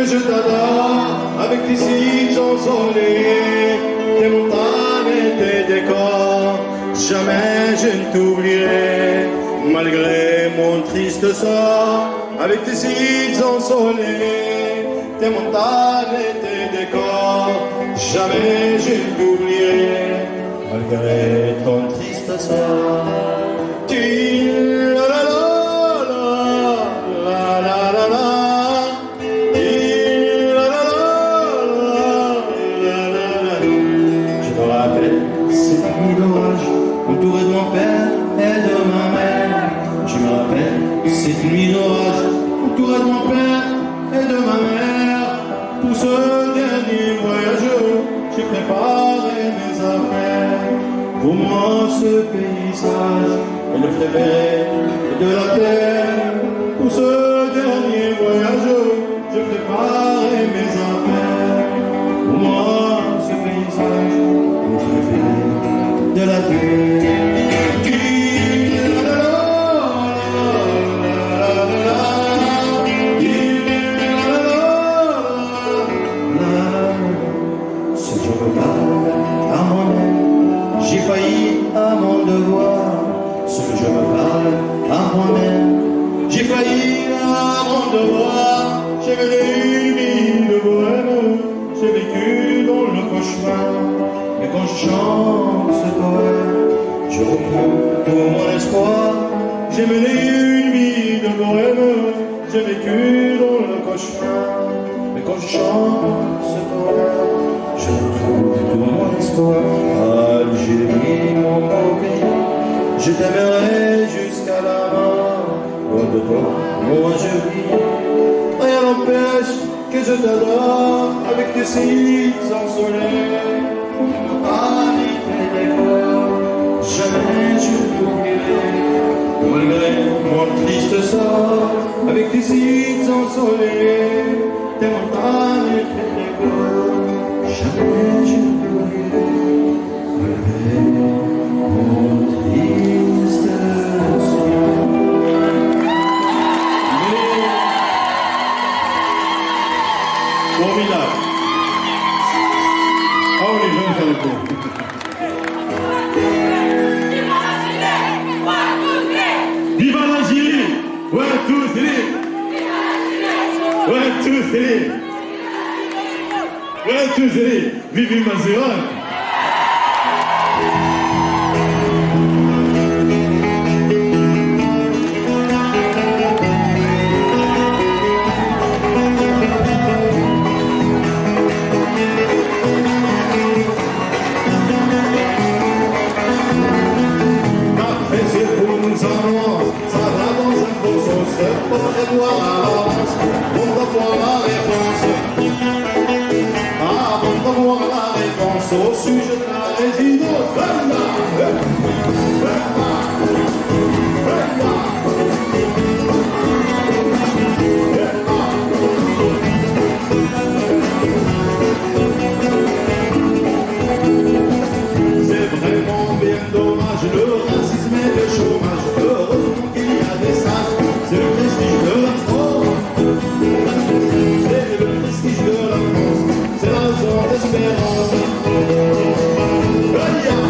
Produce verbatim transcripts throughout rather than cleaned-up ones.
Je t'adore avec tes cils ensoleillés, tes montagnes et tes décors. Jamais je ne t'oublierai, malgré mon triste sort. Avec tes cils ensoleillés, tes montagnes et tes décors. Jamais je ne t'oublierai, malgré ton triste sort. Ti la la la la, la la la la. Je me rappelle cette nuit d'orage, entouré de mon père et de ma mère. Je me rappelle cette nuit d'orage, entouré de mon père et de ma mère. Pour ce dernier voyage, j'ai préparé mes affaires. Pour moi, ce paysage est le préféré de la terre. Pour ce dernier voyage, je prépare mes affaires. Pour moi, ce paysage, le préféré de la terre. Ce jour me parle à moi-même, j'ai failli à mon devoir. Ce que je me parle à moi-même, j'ai failli à mon devoir. J'ai mené une vie de bohème, j'ai vécu dans le cauchemar. Mais quand je chante ce poème, je retrouve tout mon espoir. J'ai mené une vie de bohème, j'ai vécu dans le cauchemar. Mais quand je chante ce poème, je retrouve tout mon espoir. Algérie, mon beau pays, je t'aimerai jusqu'à la mort. Loin de toi, moi je vis. Rien n'empêche que je t'adore avec tes cils ensoleillés. Paris, tes décors, jamais je t'oublierai. Malgré mon triste sort, avec tes cils ensoleillés, tes montagnes et tes décors, jamais je t'oublierai. Malgré mon triste sort. Formidable. Ah, on est jeune, ça répond. Viva l'Algérie! One, two, three! One, two, three! One, two, three! Vive Mazéran! Après ces bonnes annonces, ça va dans un bon sens, c'est pas très loin à l'avance. On va voir la réponse. Avant d'avoir la réponse au sujet de la résidence, c'est vraiment bien dommage, le racisme et le chômage. Heureusement qu'il y a des sages, c'est le prestige de la France. C'est le prestige de la France, c'est la raison d'espérance. Aïe, aïe.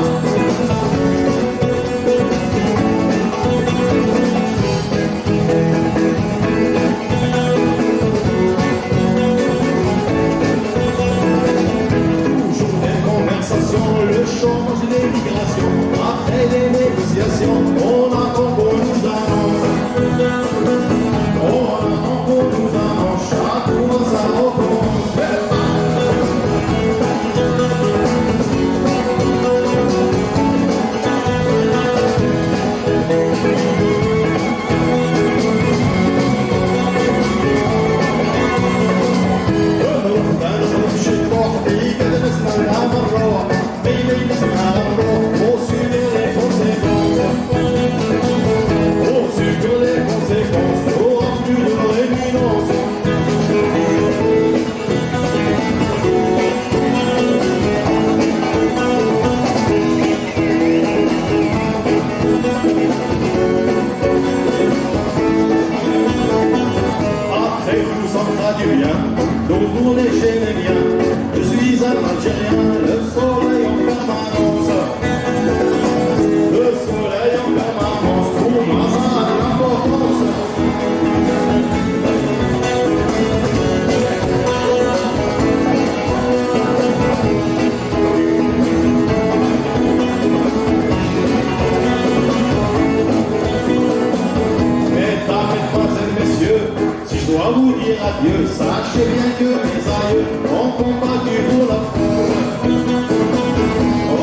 Dois vous dire adieu, sachez bien que mes aïeux ont combattu pour la France.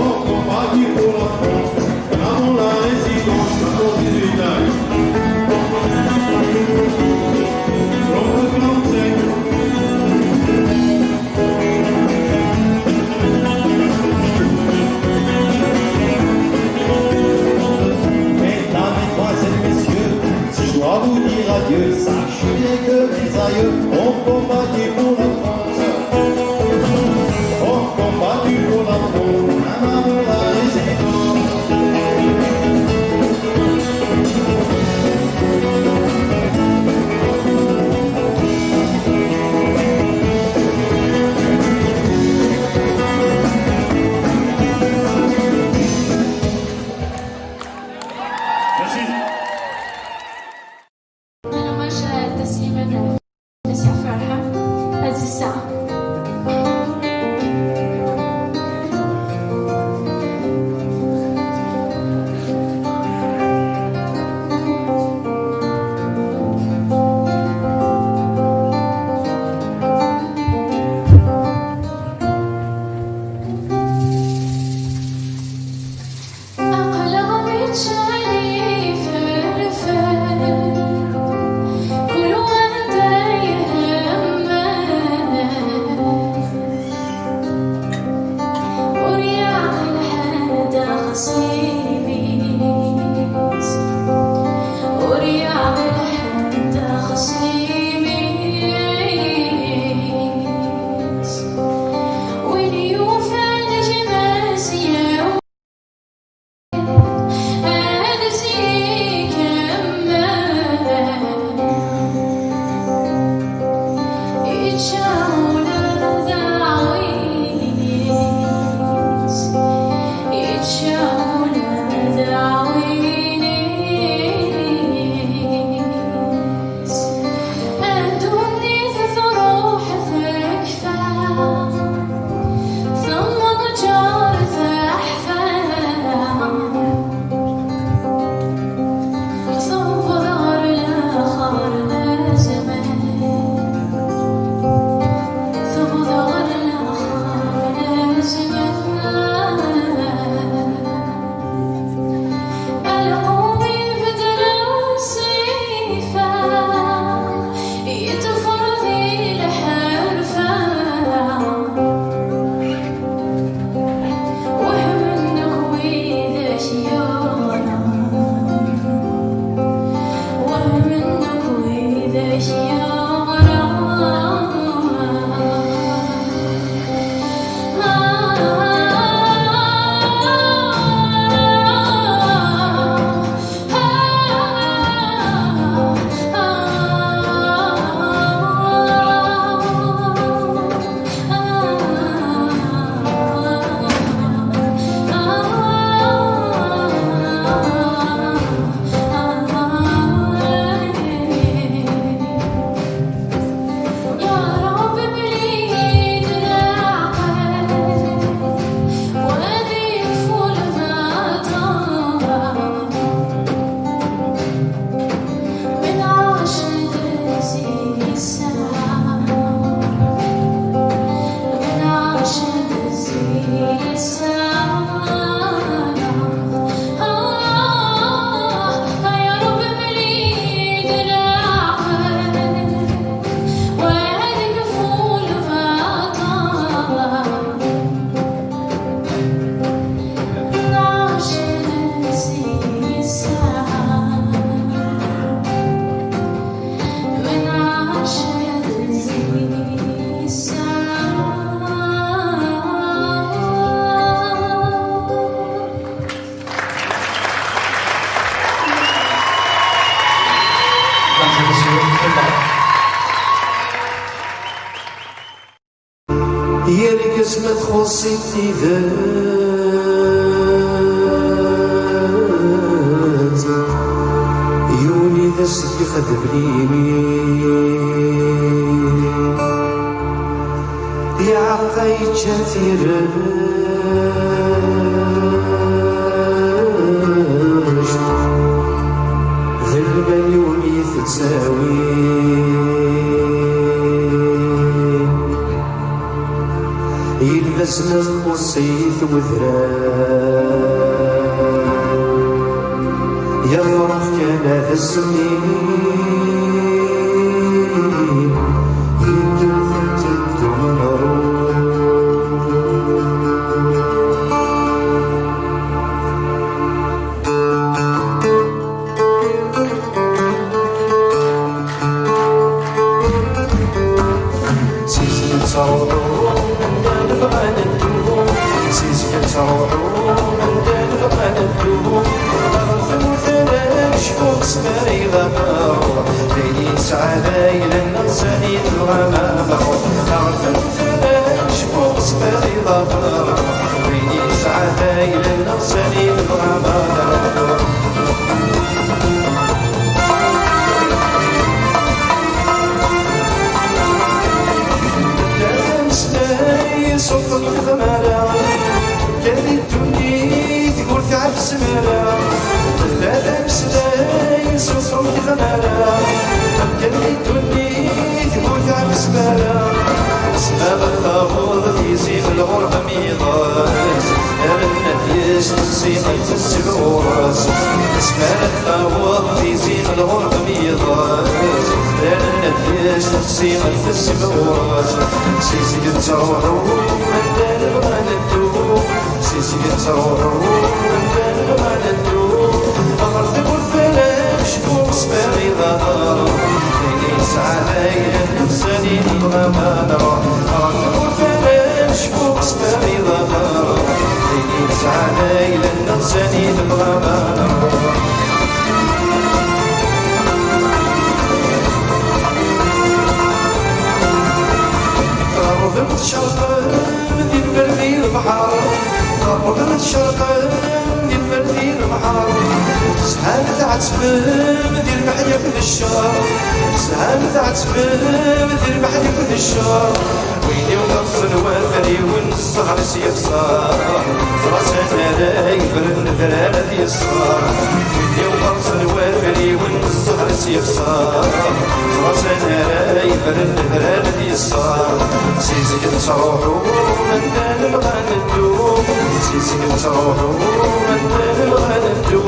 Ont combattu pour la France. Avant la résistance, quatorze dix-huit ans. Trente-cinq. Mesdames, mesdemoiselles, messieurs, si je dois vous dire adieu, sachez bien que mes aïeux ont combattu pour la France. Ont combattu pour la France, même avant la résistance. Merci. Un hommage à Taslim Nasser Farhan, Aziza. Aql-aɣ neččani felfel, kul wanda ihemmen. Ur yaɛqil ḥedd axṣim-is, ur yaɛqil ḥedd axṣim-is. Win yufan gma-s yaw-, ad s-ikemmel. Yečča ula d aɛwin-is, yečča ula d aɛwin-is. Ddunit truḥ tekfa, temḍǧer teḥfa. Tewweḍ ɣer laxer n zzman, tewweḍ ɣer laxer n zzman. Lqum ibeddel ṣṣifa, yeṭfer di lḥerfa. Wehmen akk widak yeɣran, wehmen akk widak yeɣran. يا رب مليت العقل وذي فول ما طاب. من عاشق زي الساعة، من عاشق زي الساعة. آه، يا رب مليت العقل وهذيك فول ما طاب. Yerkes ma txuṣ-it tidet, yiwen i d as-yexdem limi. Iɛeqqa yečča tirect, d lmal iwumi tettawi. Nxuṣṣ-it wedrar, yefreḥ kan ad s-nini, yekker-d umneṛṛu. Si zik nettruḥu, anda nebɣa neddu. Si zik nettruḥu, anda nebɣa neddu. Ɣer tmurt ara necfu, asmi ara iḍafer, d ayen yesɛa d ayla-nneɣ, sani tebɣam ad nruḥ. Ɣer tmurt ara necfu, asmi ara iḍafer, d ayen yesɛa d ayla-nneɣ, sani tebɣam ad nruḥ. Ameslay ṣṣut ur yexdem ara, kan di ddunit ur tɛefsem ara. Tella d ameslay ṣṣut ur yexdem ara, kan di ddunit ur tɛefsem ara. Asma ad taweḍ tizim lɣerba miḍes, rnat yes tessiɣ tessem ɣur-s. Asma ad taweḍ tizim lɣerba miḍes, rnat yes tessiɣ tessem ɣur-s. Si zik nettruḥu, anda nebɣa neddu. Si zik nettruḥu, anda nebɣa neddu. Ɣer tmurt ara necfu, asmi ara iḍafer, d ayen yesɛa d ayla-nneɣ, sani tebɣam ad nruḥ. Ɣer tmurt ara necfu, asmi ara iḍafer, d ayen yesɛa d ayla-nneɣ, sani tebɣam ad nruḥ. Tɣerrem tcerqem di lberr di lebḥer, tɣerrem tcerqem di lberr di lebḥer. Tezham tɛettbem di lbeḥri akked ccer, tezham tɛettbem di lbeḥri akked ccer. Win iweqqsen wafriwen, zzher-is yexṣer, ẓer-as anarag, bren lebrar ad yesser. Win iweqqsen wafriwen, zzher-is yexṣer, ẓer-as anarag, bren lebrar ad yesser. Si zik nettruḥu, anda nebɣa neddu. Si zik nettruḥu, anda nebɣa neddu.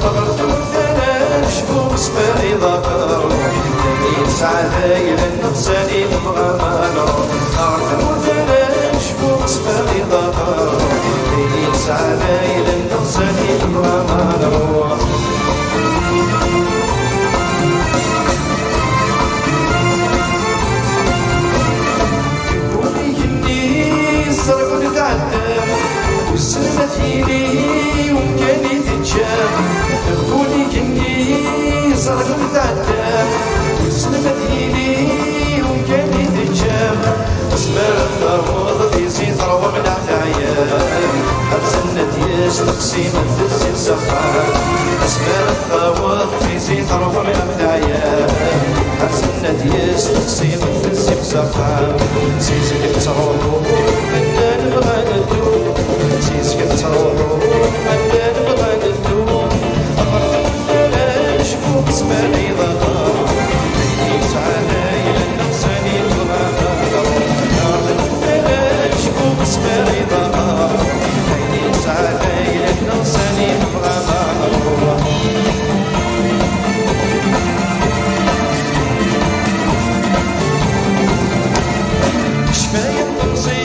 Ɣer tmurt ara necfu, asmi ara iḍafer, d ayen yesɛa d ayla-nneɣ, sani tebɣam ad nruḥ. Ɣer tmurt ara necfu, asmi ara iḍafer, d ayen yesɛa d ayla-nneɣ, sani tebɣam ad nruḥ. Deg wunnig-nni ẓergen tɛeddam, wissen ma tili umkan i teǧǧam. Deg wunnig-nni ẓergen tɛeddam, wissen ma tili umkan i teǧǧam. Asmi ara taweḍ tizi terwa mneɛ teɛyam, ad tenned yes teqsimet tezzi s axxam. Asmi ara taweḍ tizi terwa mneɛ teɛyam, ad tenned yes teqsimet tezzi s axxam. Si zik nettruḥu, anda nebɣa neddu. Si zik nettruḥu, anda nebɣa neddu. Ɣer tmurt ara necfu, asmi ara iḍafer, d ayen yesɛa d ayla-nneɣ, sani tebɣam ad nruḥ. Ɣer tmurt ara necfu, asmi ara iḍafer, d ayen yesɛa d ayla-nneɣ, sani tebɣam ad nruḥ. Ccfaya n temẓi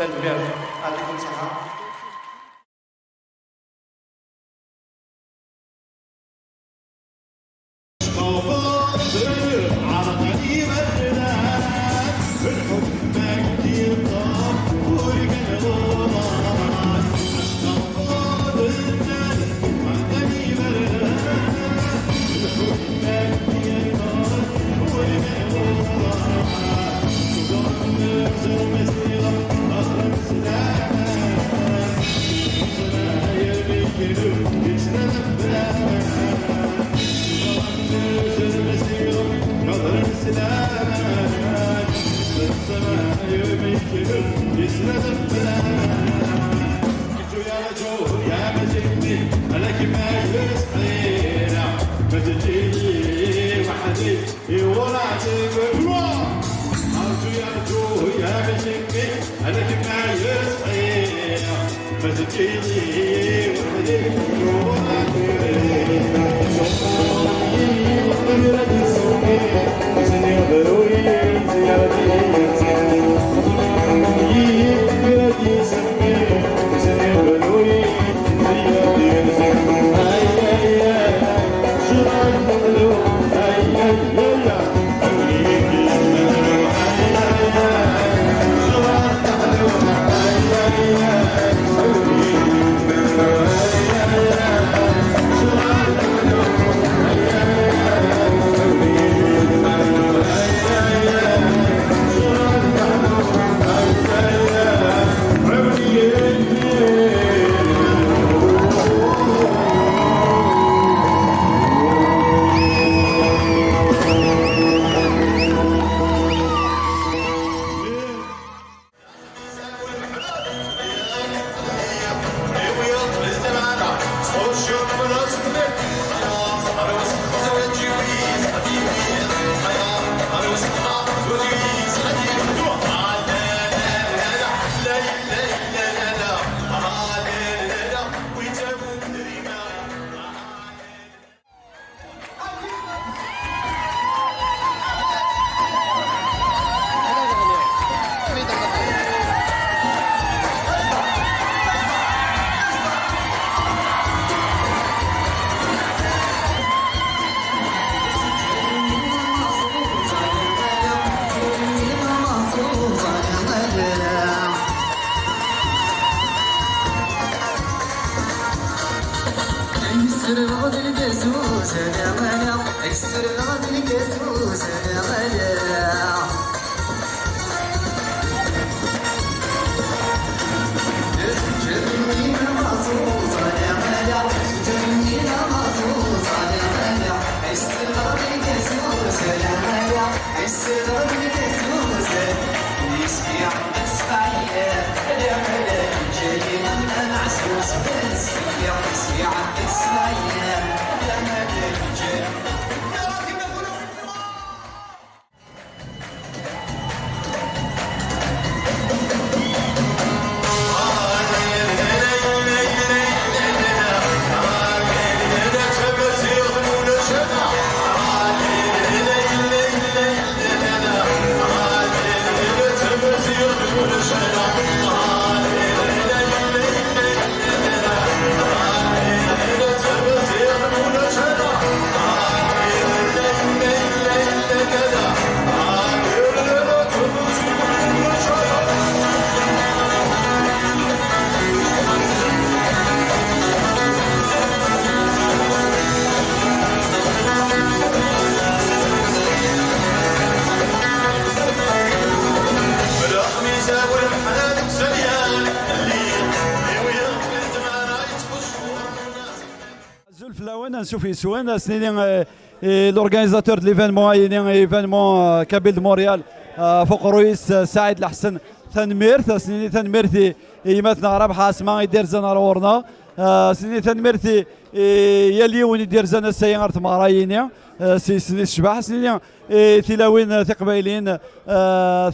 Tanemmirt, ɛṭikum ṣṣeḥḥa. Yesserɣ-d lgazuz ala ala, yesserɣ-d lgazuz ala ala. Zǧer-nni d amaẓuẓ ala ala, zǧer-nni d amaẓuẓ ala ala, yesserɣ-d lgazuz ala ala. Azul fell-awen, ansuf yes-wen, ad s-nini, eh, i l'organisateur de l'événement, ayini, événement, eh, Kabyle de Montréal, eh, ɣef uqerruy-is, eh, Saɛid Leḥsen, tanemmirt, ad s-nini tanemmirt i, i yemma-tneɣ Rabeḥ Asma i d-irzan ar ɣur-neɣ, eh, ad s-nini tanemmirt i, i yal yiwen i d-irzan ass-ayi ar tmeɣra-yini, eh, s yisem-is tecbeḥ, ad s-nini i tilawin, eh, tiqbayliyin, eh,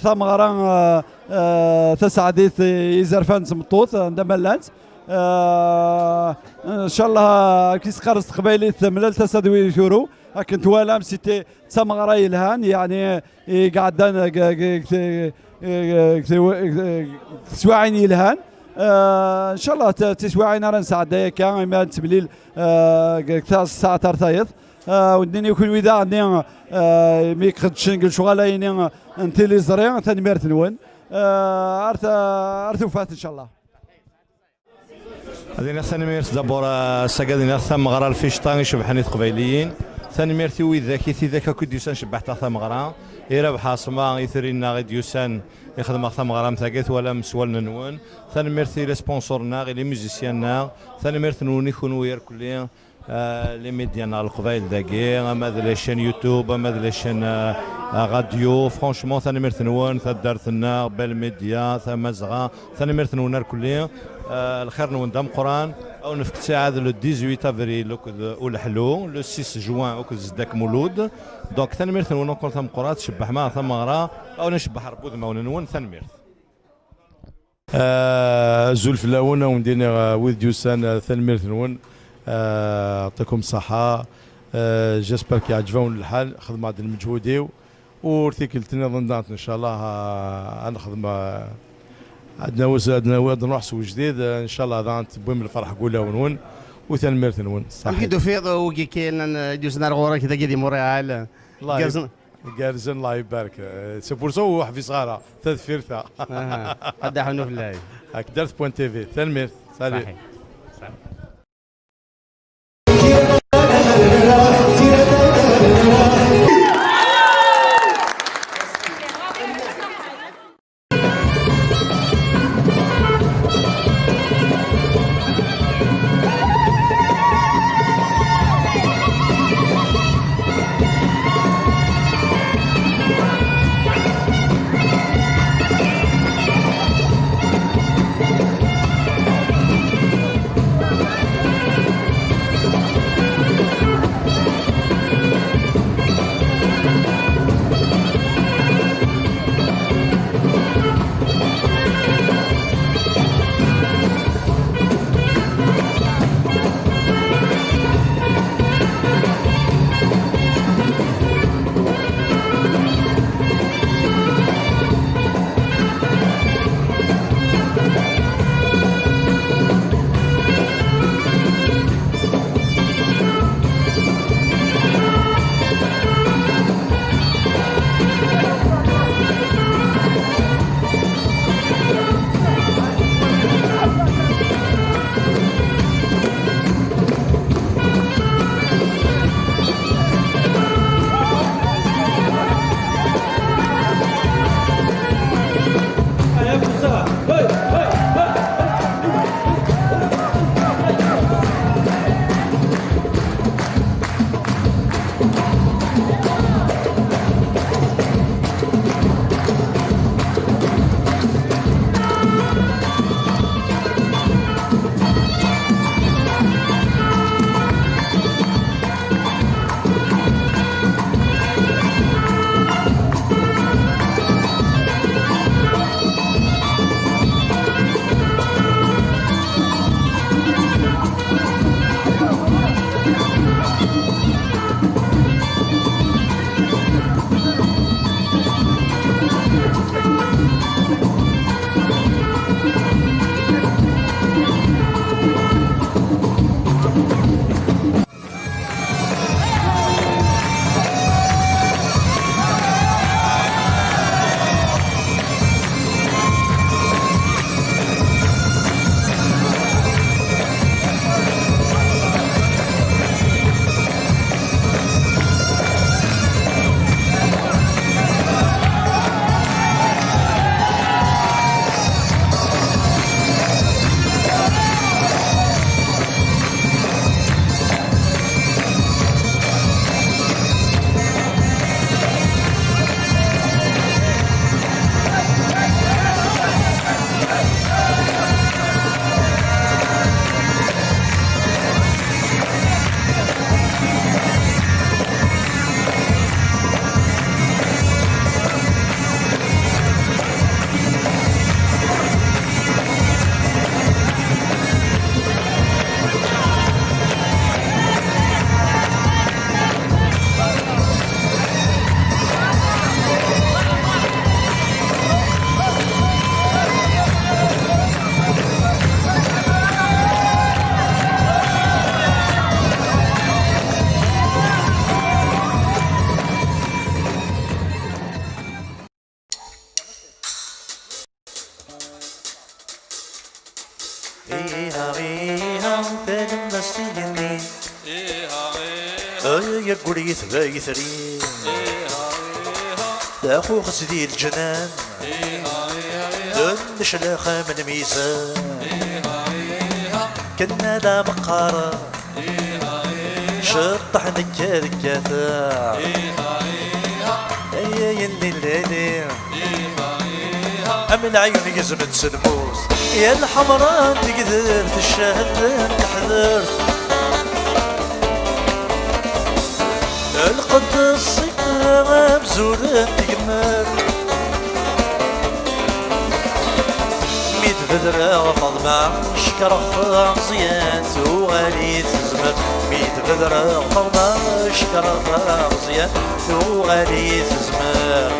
tameɣra, eh, eh, taseɛdit i yizerfan n tmeṭṭut, eh, anda ma llant. Eh, ncallah, eh, kis qqaren s teqbaylit, mlal tasa d wid turu. Akken twalam, c'était d tameɣra yelhan, yeɛni, i iɛeddan, g-, g-, g-, eh, eh, eh, teswiɛin yelhan. Eh, ncallah, t-, tiswiɛin ara nesɛedday akka, imi ad nettemlil, eh, deg ta-, ssaɛt ar tayeḍ. Eh, ur d-nini i kunwi daɣen, eh, mi iqeddcen deg lecɣal-ayini n tiliẓri, tanemmirt-nwen. Eh, ar ta-, ar tufat, ncallah. Ad iniɣ tanemmirt d'abord, eh, ass-agi ad iniɣ tameɣra lficṭa icebḥen i teqbayliyin. Tanemmirt i widak, i tidak akk i d-yusan, cebbaḥt-aɣ tameɣra. I Rabeḥ Ɛaṣma, i trin-nneɣ i d-yusan, i xedmeɣ tameɣra am tagi, twalam s wallen-nwen. Tanemmirt i les sponsors-nneɣ, i les musiciens-nneɣ. Tanemmirt-nwen i kunwi irkelli, eh, les médias-nneɣ leqbayel dagi, ama d les chaînes YouTube, ama d les chaînes, eh, radio. Franchement, tanemmirt-nwen, taddart-nneɣ, Bell Media, Tamazɣa, tanemmirt-nwen irkelli. Eh, lxir-nwen d ameqqran. Ad wen-nefk ttiɛad le dix-huit avril akked Uleḥlu, le six juin akked Zeddak Mulud. Donc, tanemmirt-nwen encore tameqqrant, tcebbeḥ ma tameɣra, ad wen-ncebbeḥ Rebbi udmawen-nwen, tanemmirt. Eh, azul fell-awen, ad wen-d-iniɣ, eh, wid d-yusan, eh, tanemmirt-nwen. Eh, yeɛṭikum ṣṣeḥḥa. Eh, j'espère yeɛǧeb-awen lḥal, xedmeɣ-d lmeǧhud-iw. Ur tikkelt nniḍen daɣen, ncallah, ah, ad nexdem, ah, ad nawi, ad nawi, ad nruḥ s wejdid, ah, ncallah daɣen tewwim lferḥ deg wulawen-nwen, u tanemmirt-nwen. Amek i d-tufiḍ wigi kan, ah, i d-yusan ar ɣur-k dagi di Montréal? Allah gerrzen. Gerrzen, Allah ibarek. Eh, c'est pour ça ur ḥbiseɣ ara, ta deffir ta. Aha, ad d-aḥunu fell-ak. Ak dart point T V, tanemmirt. Salut. Saḥi. Iha, iha, talemmast igenni. Iha, iha. Ay, aggul yetba yetri. Iha, iha. Taxuxet di leǧnan. Iha, iha, iha. Nneclax am lmizan. Iha, iha. Kenna la meqqar. Iha, iha. Ceṭṭeḥ nekka d kkateɣ. Iha, iha. Ay, ay, lli, lli, lli. Am leɛyun gezment s lmus, ya lḥemra n tegdert, ccahda n teḥdert. Lqedd ṣṣifa amzur n tegmert. Mi d-bedreɣ Faḍma, cekreɣ tameẓyant, tuɣal-iyi tezmer. Mi d-bedreɣ Faḍma, cekreɣ tameẓyant, tuɣal-iyi tezmer.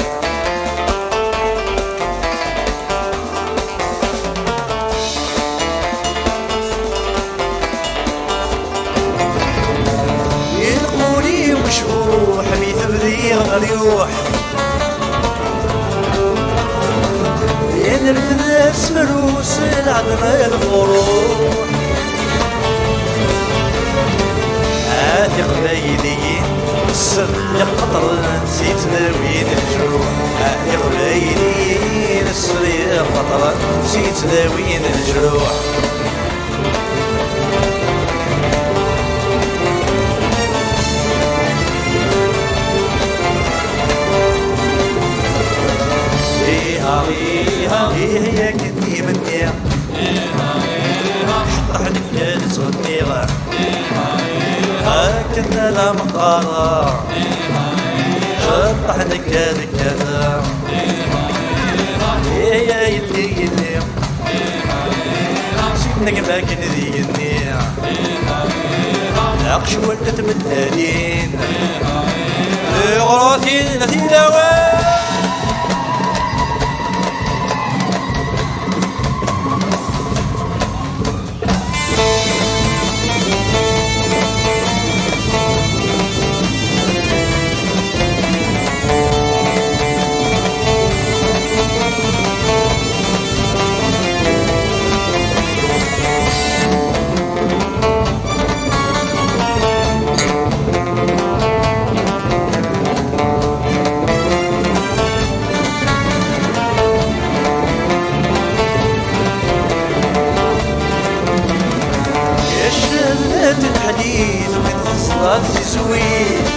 Ilqul-iw mecbuḥ mi tebdiɣ rryuḥ. Yal rfed asefru s lɛedma lfuruḥ. A tiqbayliyin, sser iqeṭren si tlawin leǧruḥ. A tiqbayliyin, sser iqeṭren si tlawin leǧruḥ. Iha, iha, iha, yak imenni. Ceṭṭaḥ nekk ad ttɣenniɣ. Akken ala meqqar. Ceṭṭaḥ nekk ad kkateɣ. Iha, yelli, yelli. Seg negma akken d igenni. Taqecwalt n tmellalin. Tiɣratin tilawan. Yacemma n teḥlit mi txeṣṣer tizwit.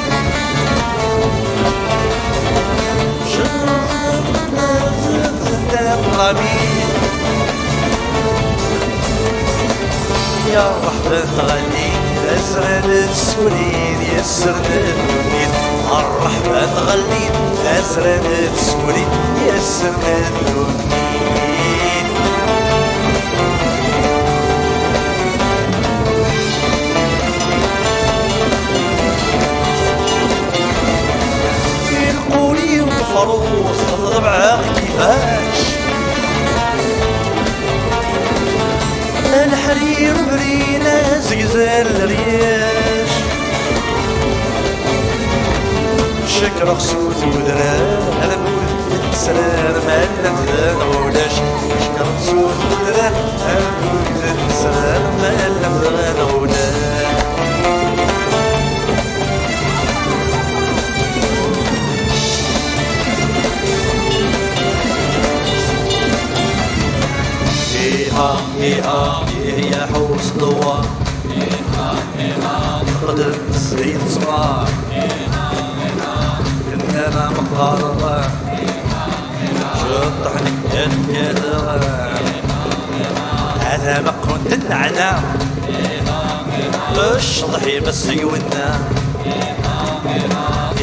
Cemma n tedda ṭṭabit. Ya ṛṛeḥba tɣelli, azran tessulin, yasser n ddunit. Ṛṛeḥba tɣelli, azran tessulin, yasser n ddunit. Ilqul-iw mefṛuṣ, ḍebɛeɣ kifac. Leḥrir brin azegzal n ryac. Cekreɣ s udrar, armud n tesrar, ma llant da neɣ ulac. Cekreɣ s udrar, armud n tesrar, ma llant da neɣ ulac. Iha, iha, iha, ya ḥus ddwa. Teqdem tesdid ṣṣber. Nnan-am qqareɣ. Ceṭṭeḥ nekk ad kkateɣ. Ad am-aqqunt nneɛna. Ccḍeḥ-im a s-iwenna.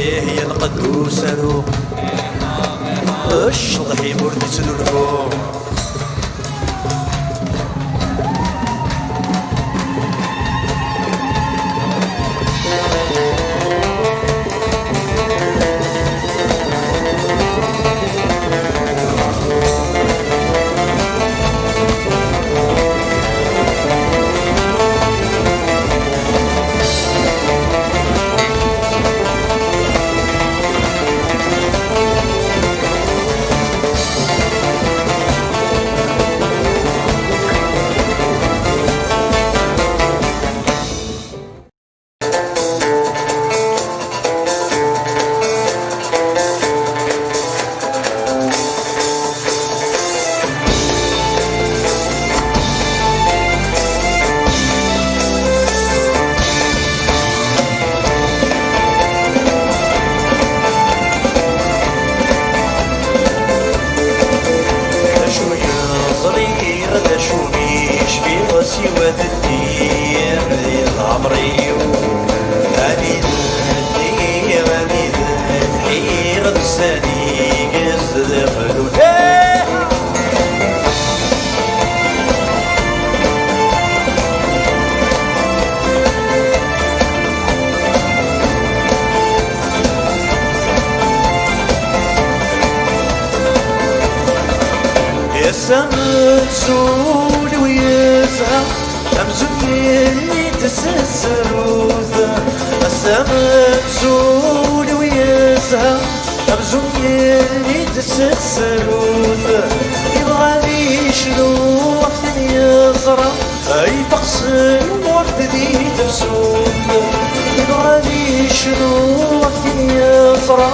Ih yenqed usaru. Ccḍeḥ-im ur d-ittnulfu. Siwa teddim di leɛmer-iw, anid nniɣ, anid lḥiɣ, d sani yezdeɣ lul. Ass amzul u yezha, amzun yelli-d s tsarut. Ass amzul u yezha, amzun yelli-d s tsarut. Yebɣa ad icnu ɣef tin yeẓra, ifeq s lwerd di tefsut. Yebɣa ad icnu ɣef tin yeẓra,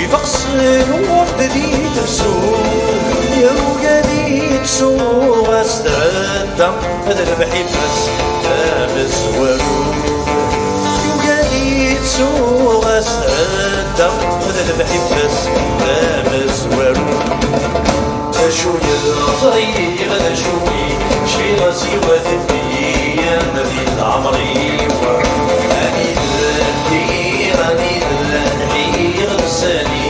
ifeq s lwerd di tefsut. Yugi ad ittu ɣas tɛedda, d lmeḥibba-s tamezwarut. Yugi ad ittu ɣas tɛedda, d lmeḥibba-s tamezwarut. D acu yeẓriɣ, d acu i cfiɣ, siwa teddim di leɛmer-iw. Anid ldiɣ, anid lḥiɣ, d sani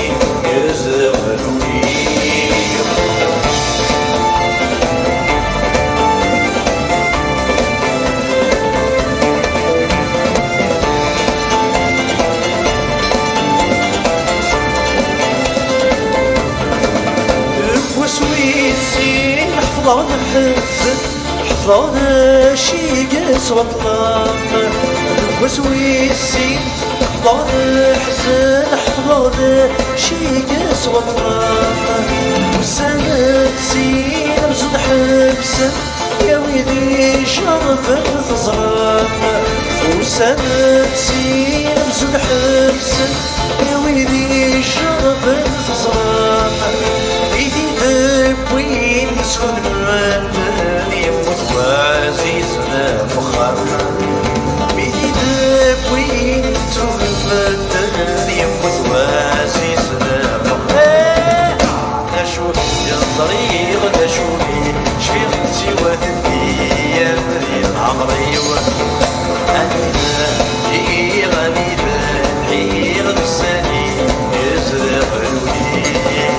yezdeɣ lul-iw. Deg wass wis sin ḥefḍeɣ lḥezn, ḥefḍeɣ d acu i yeswa ṭṭlam. Deg wass wis sin ḥefḍeɣ leḥzen, ḥefḍeɣ d acu i yeswa ṭṭlam. Ussan d sin amzun ḥebsen, ya wid ijerrben teẓram. Ussan d sin amzun ḥebsen, i wid ijerrben teẓram, mi t-id-wwin ttun medden, yemmut waɛzizen ɣef uxxam. Mi t-id-wwin ttun medden, yemmut waɛzizen ɣef uxxam. D acu yeẓriɣ, d acu i cfiɣ, siwa teddim di leɛmer-iw. Anida lliɣ, anida lḥiɣ, d sani yezdeɣ lul-iw.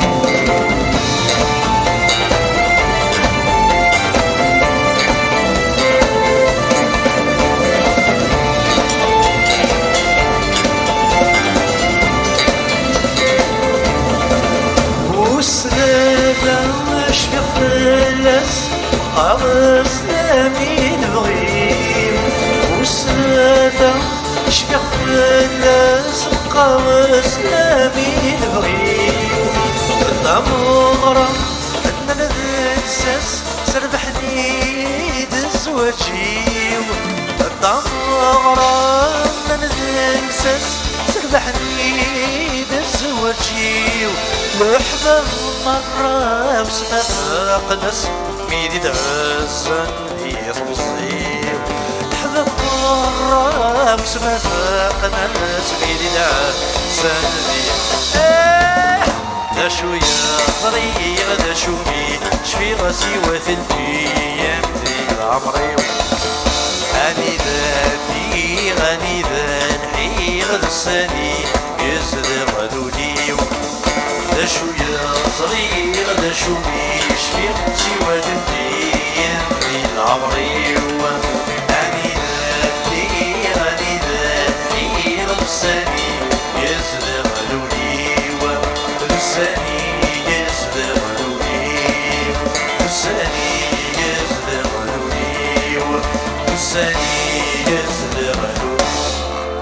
Wissen ala cfiɣ fell-as, qqareɣ-as amin bɣiɣ. Wissen ala cfiɣ fell-as, qqareɣ-as amin bɣiɣ. Tameɣra n lsas, serbeḥen-iyi-d zzwaǧ-iw. Tameɣra n lsas, serbeḥen-iyi-d zzwaǧ-iw. Leḥbab merra usma faqen-as, mi d-iɛezzan di tmeẓi-w. Leḥbab merra usma faqen-as, mi d-iɛezzan di, eh! D acu yeẓriɣ, d acu mi cfiɣ, siwa telbi-am di leɛmer-iw. Anida ddiɣ, anida lḥiɣ, d sani yezdeɣ lul-iw. D acu yeẓriɣ, d acu mi cfiɣ, siwa telbi-am di leɛmer-iw. Anida ddiɣ, anida lḥiɣ, d sani yezdeɣ lul-iw. D sani yezdeɣ lul-iw. D sani yezdeɣ lul-iw. D sani yezdeɣ lul-iw.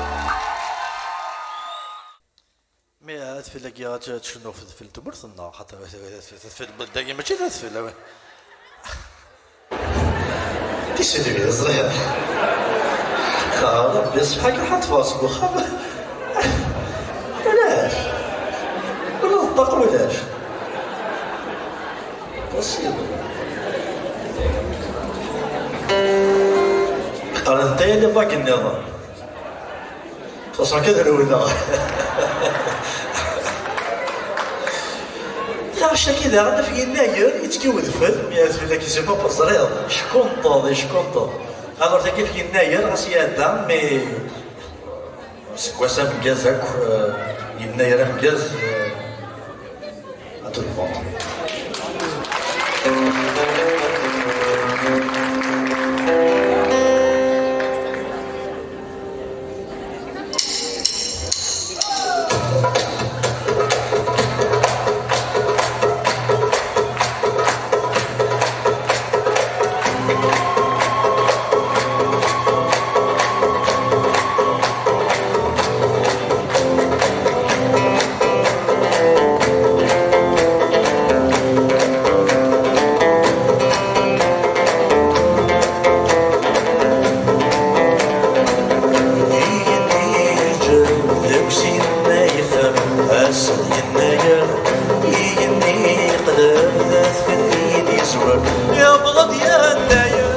Mi adfel-agi ad tcennu f adfel n tmurt-nneɣ, xaṭer adfel, adfel, adfel n wadda-agi mačči d adfel, awi. Tiselbi, ẓriɣ. Qqareɣ, Ṛebbi iṣebḥ-ak, ḥaṭfeɣ seg uxxam. Ulac. Ula d ṭṭaq ulac. Possible. Qqaren-t aya di vag nniḍen. Xas akka d rewleɣ. Taɣect-agi daɣen ɣef Yennayer, yettekki wedfel, mi ara tfel-agi si papa teẓriḍ, yeckunṭeḍ, yeckunṭeḍ. Alors tagi ɣef Yennayer, ɣas iɛedda, mais seg wass ameggaz akk, euh, Yennayer ameggaz, euh, à tout le monde. Igenni yeɛǧeb deg usinna yeffer, ass-d yennayer, igenni yeqleb d adfel i d-yezwer, yewweḍ-d yennayer.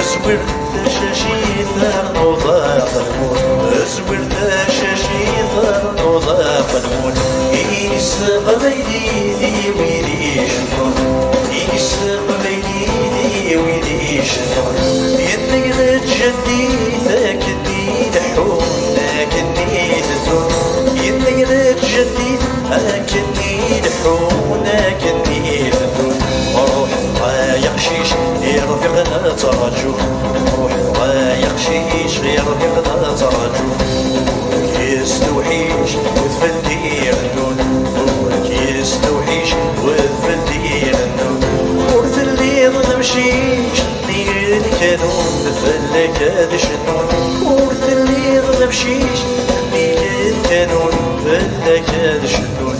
Zwir tacacit ternuḍ aqelmun, zwir tacacit ternuḍ aqelmun. Ini s teqbaylit i wid icennun, ini s teqbaylit i wid icennun. Yenna-yi-d jeddi-k akken i leḥḥun, akken i teddun. Yenna-yi-d jeddi-k akken i leḥḥun, akken i teddun. Ruḥ ay aqcic, irfiqen ad ttraǧun. Ruḥ ay aqcic, irfiqen ad ttraǧun. Ur k-yestewḥic udfel d-irennun. Ur k-yestewḥic udfel d-irennun. Ur telliḍ d amcic nnig lkanun, fell-ak ad cennun. Ur telliḍ d amcic nnig lkanun, fell-ak ad cennun.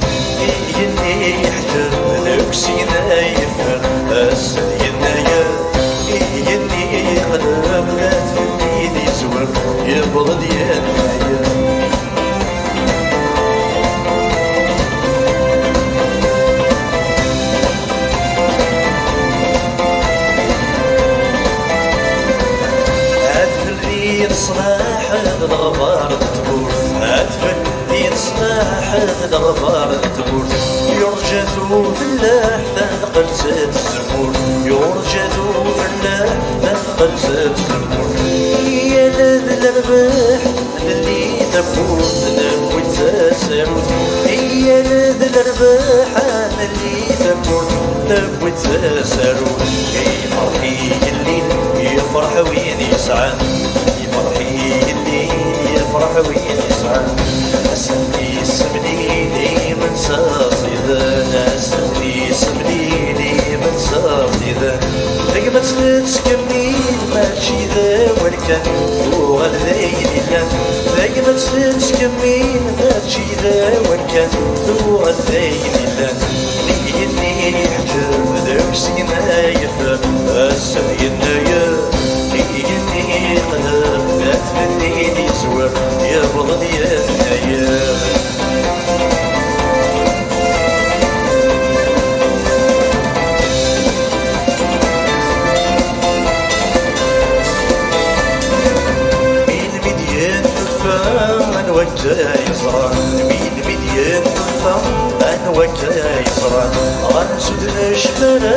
Igenni yeḥǧeb deg usigna yeffer, ass d yennayer. Igenni yeqleb d adfel i d-yezwer, yewweḍ-d yennayer. Adfel di leṣlaḥ d leɣbar n tmurt, adfel di leṣlaḥ d leɣbar n tmurt. Yurǧa-t ufellaḥ, tanqelt n tzemmurt. Yurǧa-t ufellaḥ, tanqelt n tzemmurt. Yal d lerbaḥ, nelli tawwurt, newwi-d tasarut. Yal d lerbaḥ, nelli tawwurt, newwi-d tasarut. Yefreḥ igelli, yefreḥ win yesɛan. Yefreḥ igenni, yefreḥ win yesɛan. Ass-nni semlili mensa ẓidan, ass-nni semlili mensa ẓidan. Tagmat tettkemmil, mačči d awal kan, tuɣal d ayen yellan. Tagmat tettkemmil, mačči d awal kan, tuɣal d ayen yellan. Igenni yeḥǧeb deg usigna yeffer, ass d yennayer. Igenni yeqleb d adfel i d-yezwer, yewweḍ-d yennayer. Mi lmidya n tufa, anwa akka yeẓran? Mi lmidya n tufa, anwa akka yeẓran? Ɣas ur d-necfi ara,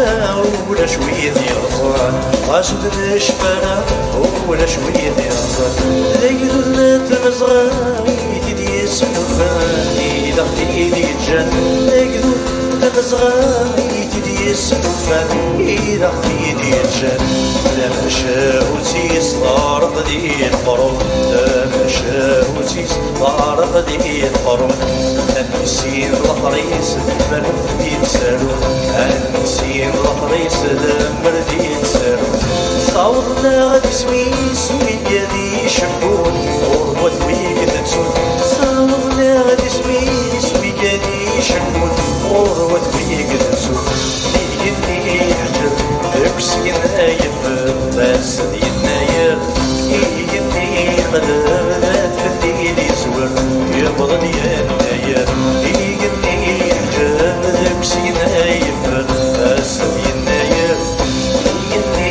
ulac wid yeẓran. Ɣas ur d-necfi ara, ulac wid yeẓran. D agdud n tmezɣa i t-id-yesnufan, i d aɣ-t-id-yeǧǧan. D agdud n tmezɣa i t-id-yesnufan, i d aɣ-t-id-yeǧǧan. Tamacahut-is teɛreq di leqrun, tamacahut-is teɛreq di leqrun. Ansi d laxer-is, lemmer d-yettaru. Ansi d laxer-is, lemmer d-yettaru. Sawḍen-aɣ-d isem-is wigad icebbun, ɣur-wat wigad ttun. Sawḍen-aɣ-d isem-is wigad icebbun, ɣur-wat wigad ttun. Igenni yeḥǧeb deg usigna yeffer, ass d yennayer. Igenni yeqleb d adfel i d-yezwer, yewweḍ-d yennayer. Igenni yeḥǧeb deg usigna yeffer, ass d yennayer. Igenni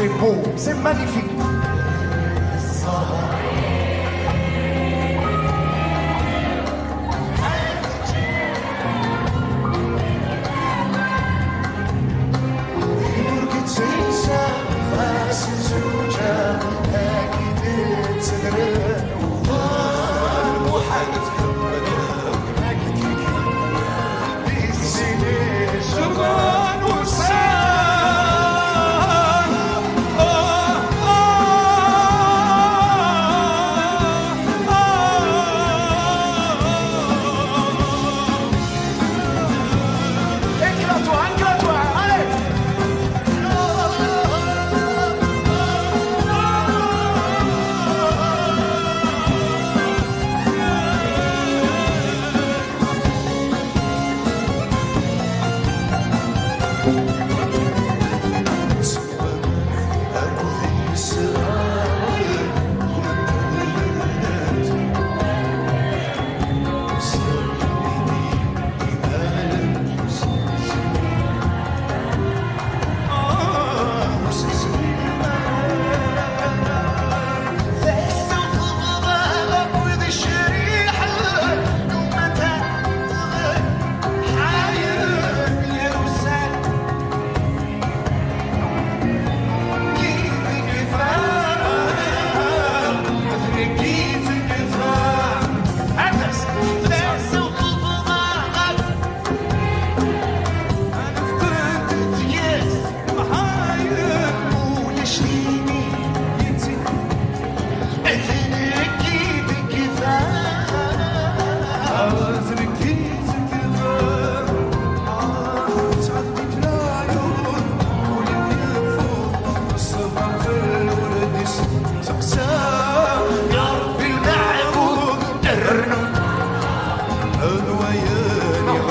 C'est beau, c'est magnifique. Éclate-toi, éclate-toi, allez.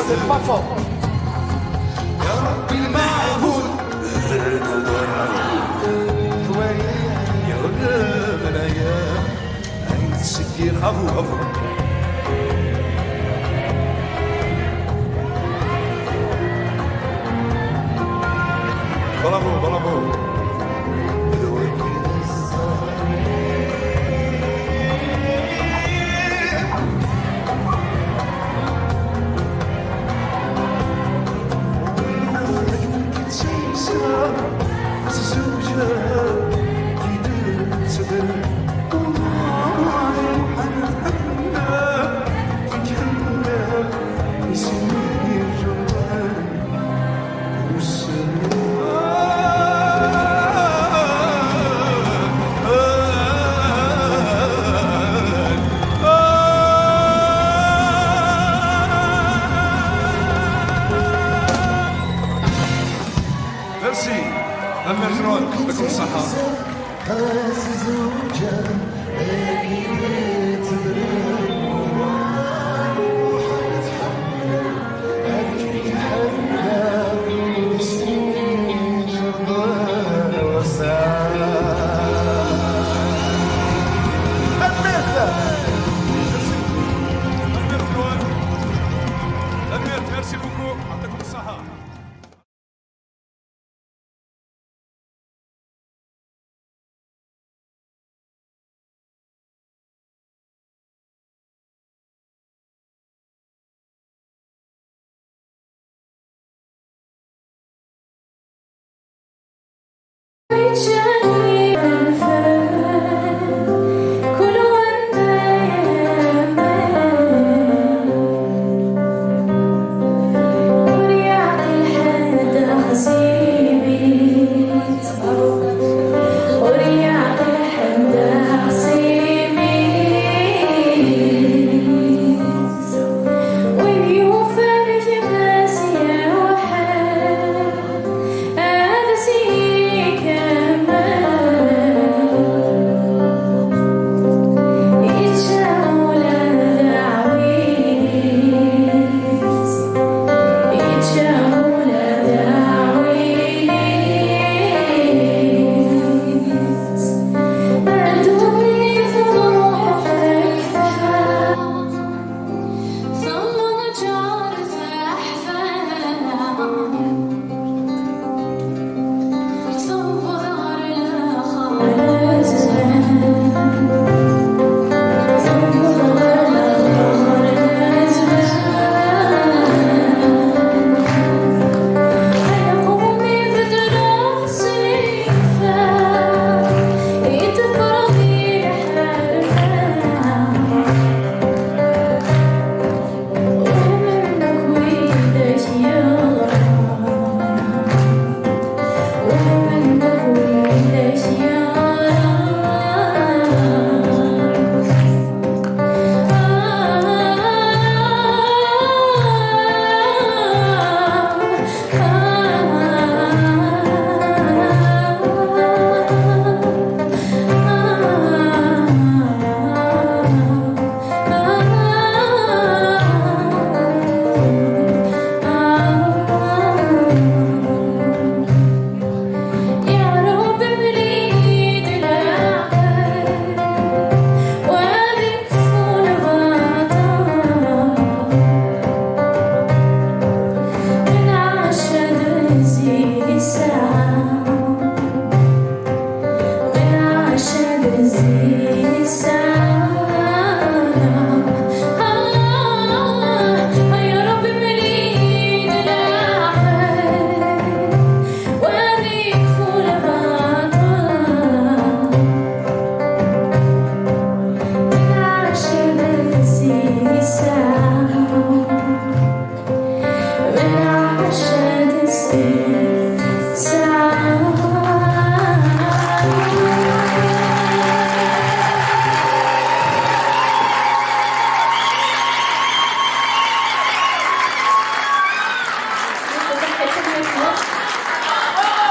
C'est pas fort. Bravo, bravo. Merci. Merci. Merci beaucoup.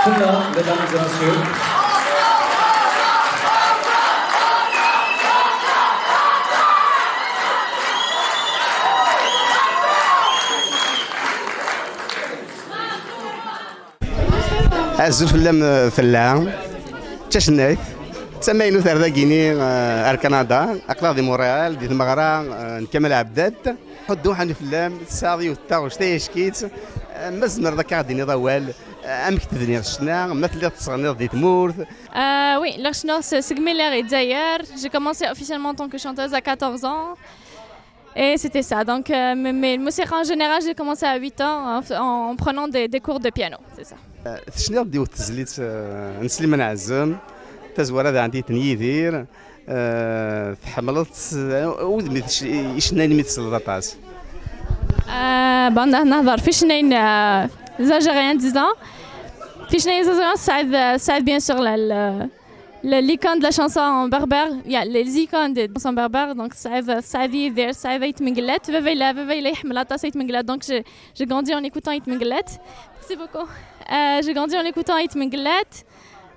Très bien, mesdames et messieurs. Azul fell-am, fell-a. D tacennayt. D tamaynut ar dagini, eh, ar Kanada. Aql-aɣ di Montréal, di tmeɣra, eh, n Kamel Ɛebdat. Ḥuddu ḥani fell-am, tesɛiḍ yiwet n taɣect ay ack-itt. Eh, ma tzemreḍ ad k-aɣ-d-tiniḍ awal, eh, amek tebniḍ ccna, ma telliḍ tettɣenniḍ di tmurt? Euh, oui, lliɣ cennuɣ s-, segmi lliɣ i Dzayer. J'ai commencé officiellement en tant que chanteuse à quatorze ans. Et c'était ça. Donc, euh, mais, mais la musique en général, j'ai commencé à huit ans en, en prenant des, des cours de piano, c'est ça. Eh, tecniḍ-d yiwet tezlit, eh, n Sliman Ɛazem, tazwara daɣen n Yidir. Eh, tḥemmleḍ, eh, wid mi tec-, icennayen mi tesleḍ aṭas? Euh, bon, n-, nehḍer f icennayen, euh, des Algériens, disons. F icennayen des Algériens, ça aide, euh, ça aide bien sûr la, la, la, l'icône de la chanson berbère, il y a les icônes de la chanson berbère, donc ça aide, ça aide Yidir, ça aide Ayt Mengellat. Baba yella, baba yella iḥemmel aṭas Ayt Mengellat, donc j'ai, j'ai grandi en écoutant Ayt Mengellat. Merci beaucoup. Euh, j'ai grandi en écoutant Ayt Mengellat.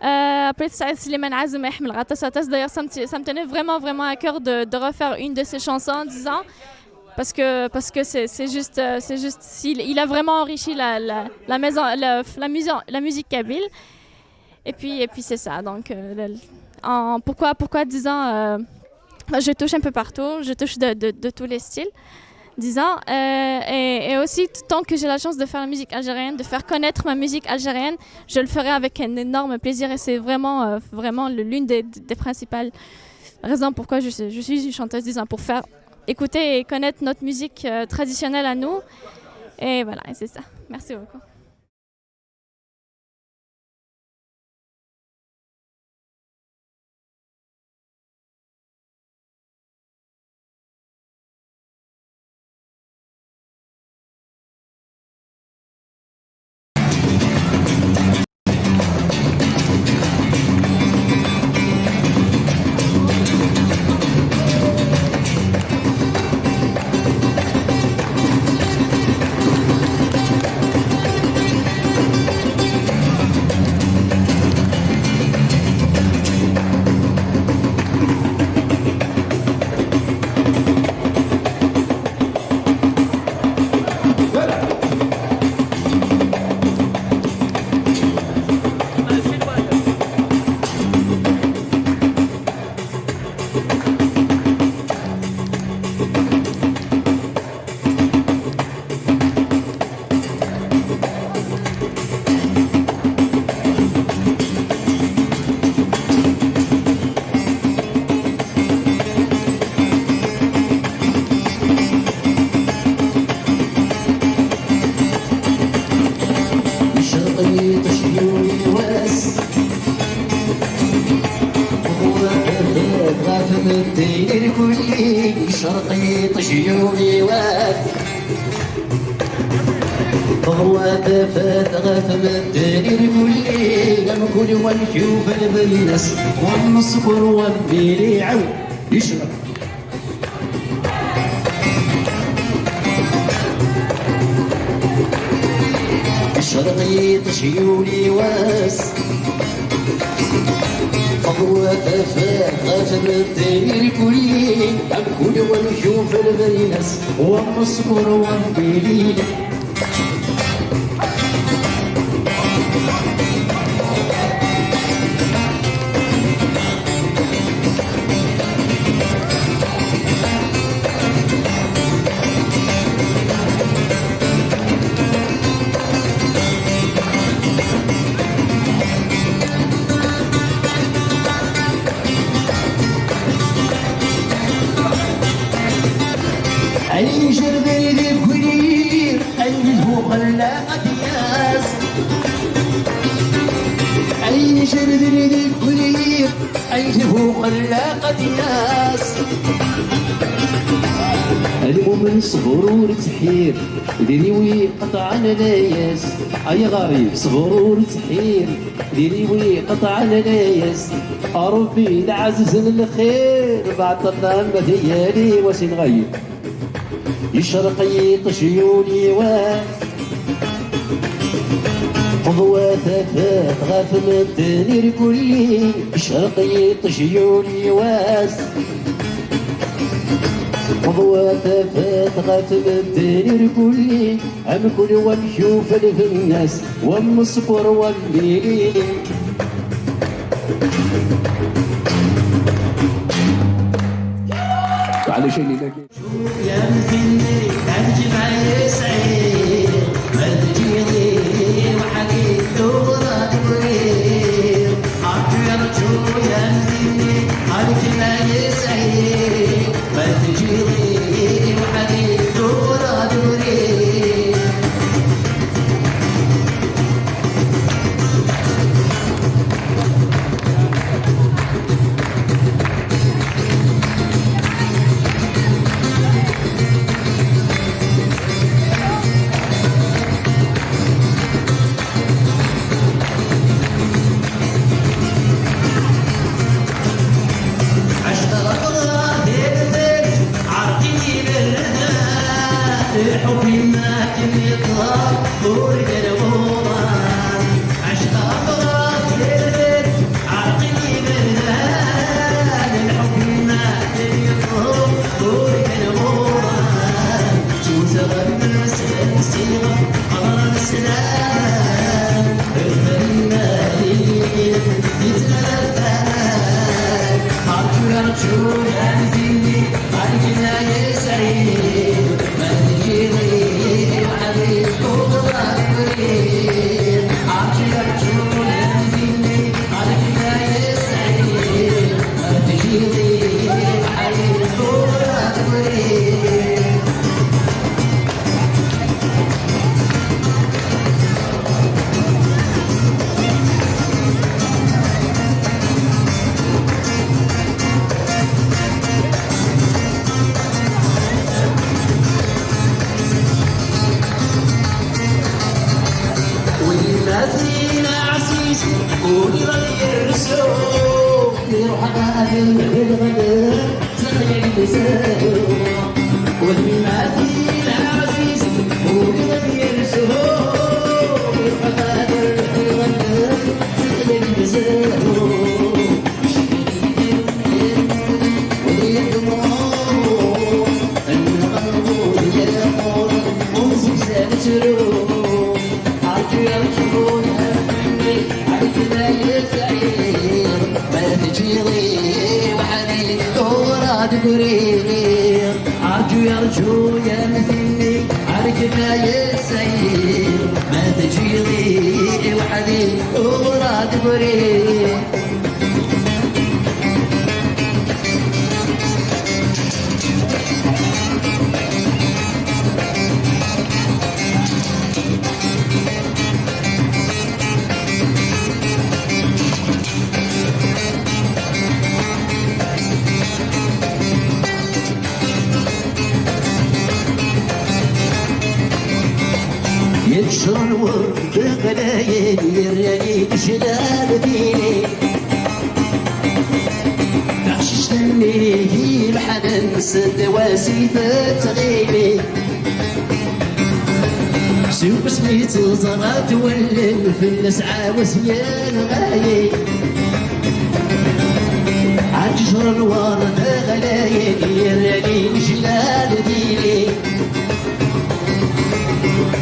Euh, après, ça, Slimane Azem, iḥemmel aṭas aṭas. D'ailleurs, ça me ti-, ça me tenait vraiment, vraiment à cœur de, de refaire une de ses chansons, disons. Parce que, parce que c'est, c'est juste, euh, c'est juste, il, il a vraiment enrichi la, la, la maison, la, la maison, la musique kabyle. Et puis, et puis c'est ça. Donc, euh, le- en- pourquoi, pourquoi, disons, euh, enfin, je touche un peu partout, je touche de, de, de tous les styles, disons. Euh, et, et aussi, tant que j'ai la chance de faire la musique algérienne, de faire connaître ma musique algérienne, je le ferai avec un énorme plaisir. Et c'est vraiment, euh, vraiment le- l'une des, des principales raisons pourquoi je, suis- je suis une chanteuse, disons, pour faire écouter et connaître notre musique, euh, traditionnelle à nous. Et voilà, et c'est ça. Merci beaucoup. Icreq yiṭij yuli wass, ɣef medden irkulli. Icreq yiṭij yuli wass, ɣef tafat ɣef medden irkulli. Amkul wamek yufa lbeynas, wa mmeṣbur wa mmiliɛew. Icreq. Icreq yiṭij yuli wass, teḍwa tafat ɣef medden irkulli. Amkul wamek yufa lbeynas, wa mmeṣbur wa mmiliɛew. Ay ijerden deg wiri, ay lbuxella ad yas. Ay ijerden deg wiri, ay lbuxella ad yas. Lmumen ṣṣber ur ttḥir, diri wi qeṭɛen layas. Ay ɣarib ṣṣber ur ttḥir, diri wi qeṭɛen layas. Ṛebbi lɛaziz n lxir, baɛṭel am di yali wasin ɣayib. Yecreq yiṭij yuli wass, Ḍwa tafat ɣef medden irkulli, icreq yiṭij yuli wass. Ḍwa tafat ɣef medden irkulli, amkul wamek yufa lbennas, wa mmeṣbur wa mmili. Maɛlic, ayen yellan. يا مزيني، أنت ما يسعي، ما تجيني وحدي، دورة دوري. أرجو يا رجو، يا مزيني، أنت ما يسعي، ما تجيني وحدي، دورة دوري. الحب يماك يطلع ورد الغرام. عشق أفراح يرفد عرقي بردان. الحب يماك يطلع ورد الغرام. شو تغمس السيرة أمر السلام. الفنان يتغفل. أرجو يا رجل أنزلني. والمازينا عزيز ولي غير السوق يروح غادي الغدر. أرجو يا رجو يا مثني، أرجو يا سيد، ما تجيني وحدي ورا دبري. يكسر الورد غلايل يراني جلال ديني. تغششتني يلحن سد واسيت تغيبي. سوق سميت زرات ولن في النسعة وسيان غايي. عجر الورد غلايل يراني جلال ديني.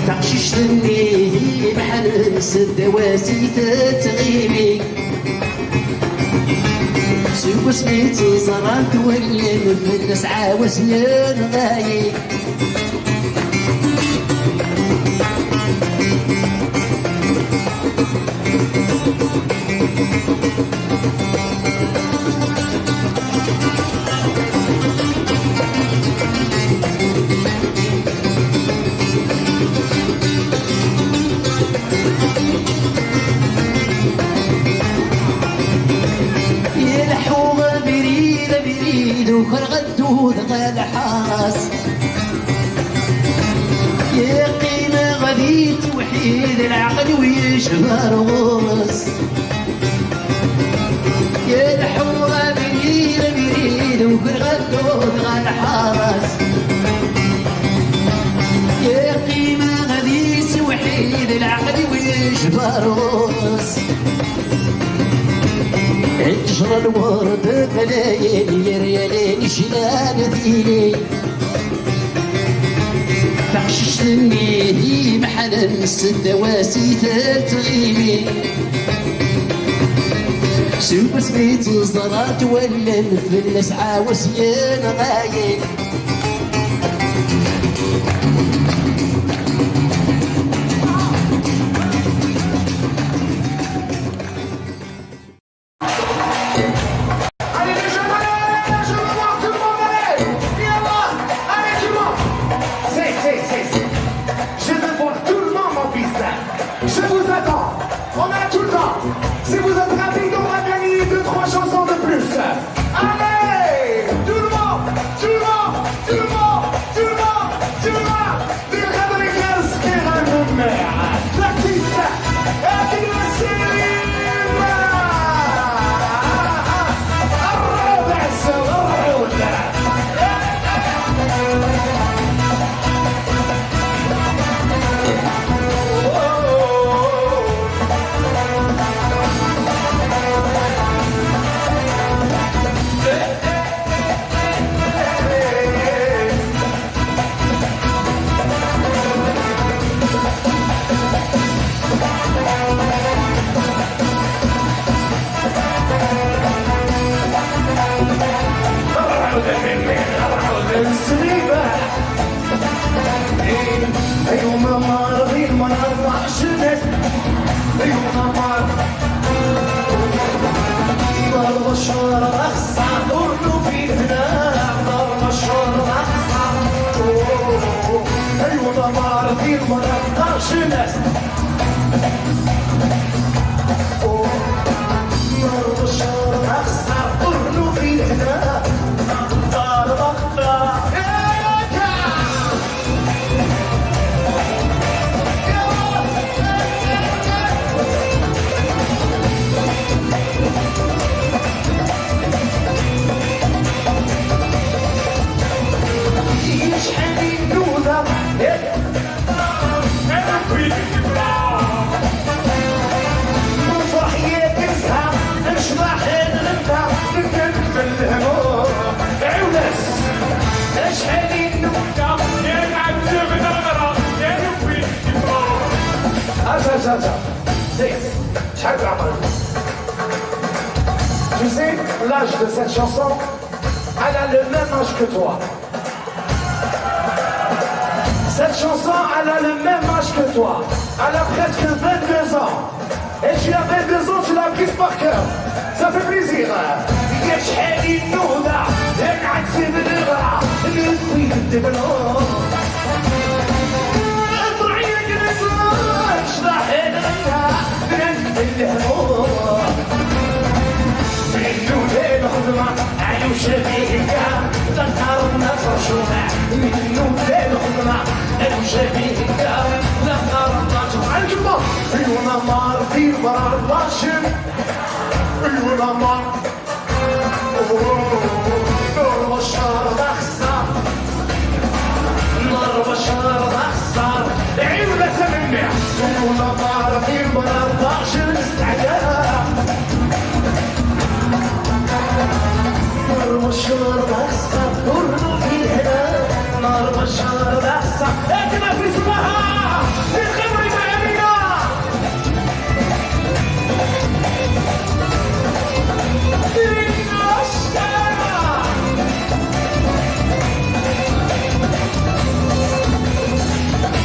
تقشيشتني بحال نسد واسيت تغيبي. سوسميت زرعت ولي في النسعة وسيان غايي. يلحو بريد بريد وخرغدود غالحاس. يقين غادي توحيد العقل ويشبه الغرس. يا الحورة بنين بريد وكل غدود غا الحرس. يا قيمة غادي سوحيد العقل Jbar ɣur-s ttejra lwerd ɣlayen, yeryalen jlan tili. Taqcict-nni imeḥnen seddaw-as i tettɣimi. Seg wasmi tt-ẓrant wallen fell-as ɛawes yenɣa-yi. Allez, les jeunes, allez, je veux voir tout le monde, allez. Viens voir. Allez, tout le monde. C'est, c'est, c'est, c'est. Je veux voir tout le monde en piste. Je vous attends. On a tout le temps. Si vous êtes rapide, on va gagner deux, trois chansons de plus. Allez, tout le monde, tout le monde, tout le monde, tout le monde, tout le monde. Des Radriguez qui rallument. L'artiste, Abdel Selim. الرابع سنة. السليبة. أيوة ماما، رغي المرأة العشرينات. أيوة ماما. ضرب الشهر أخسر، ورنو في الهنا. ضرب الشهر أخسر. أيوة ماما، رغي المرأة العشرينات. شحال من نوضة. نفرح يا كنزها، نشبح نغنى، نكمل الهموم. عونس، اشحال النكتة، يا نعجب نغرة، يا نبي نكبر. اجا، اجا، اجا. زيد، شحال عمرك؟ Tu sais, l'âge de cette chanson, elle a le même âge que toi. Cette chanson, elle a le même âge que toi. Elle a presque vingt-deux ans. Et tu as vingt-deux ans, tu l'as prise par cœur. Ça fait plaisir. يا شحال النوضة، يا نعت سيب الغرة، اللي يطيب الدبلوم. اطلعي يا كنزة، شطحي الغنى، بنات الهموم. منو دار الخدمة؟ علو شبيهك، لا نهار الناس رشومة. منو دار الخدمة؟ علو شبيهك، لا نهار الناس. عجبة. ايوا انا مار في برا الباشم. ايوا انا مار. نور بشار داخسة. نور بشار داخسة. عيونا سمني. ايوا انا مار في برا الباشم. نار وشرب الصبر في الهنا، نار وشرب الصبر. يا جماعة في سماها، في الخمر مع أمينة. فينا الشارع.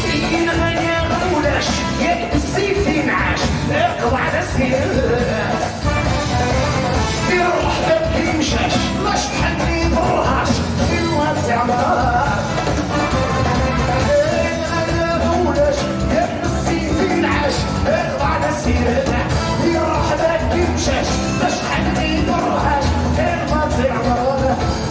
فينا يا غولاش، يا السيف ينعاش، اقضى على السيف. يروح بك المشاش، لاش تحني بالرهاش، في الواد زعما. إيه، أنا مولاش، يا نسيتي العاش، إيه، على سيرنا. يروح بك المشاش، لاش تحني بالرهاش، في الواد زعما.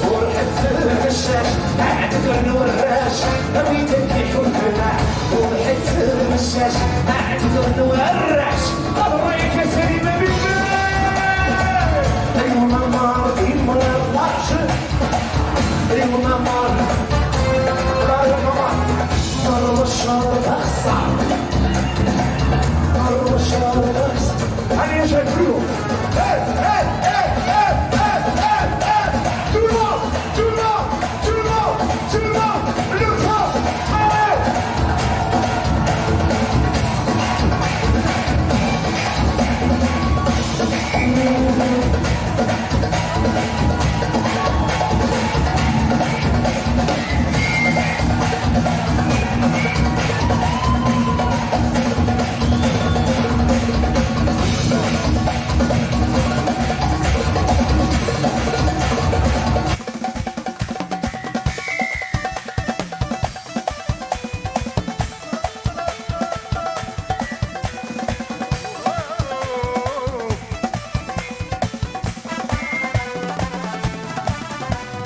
ورحت الشاش، قاعد نور الراش، هويتك يحب الفلاح. ورحت الشاش، قاعد نور الراش. الله يا سليمة بيبي. ايوا ماما، ايوا ماما، ايوا ماما. ضرب الشهر تخسر. Hey, hey, hey, hey, hey, hey, hey. Tout le monde, tout le monde, tout le monde, tout le monde, le feu, allez.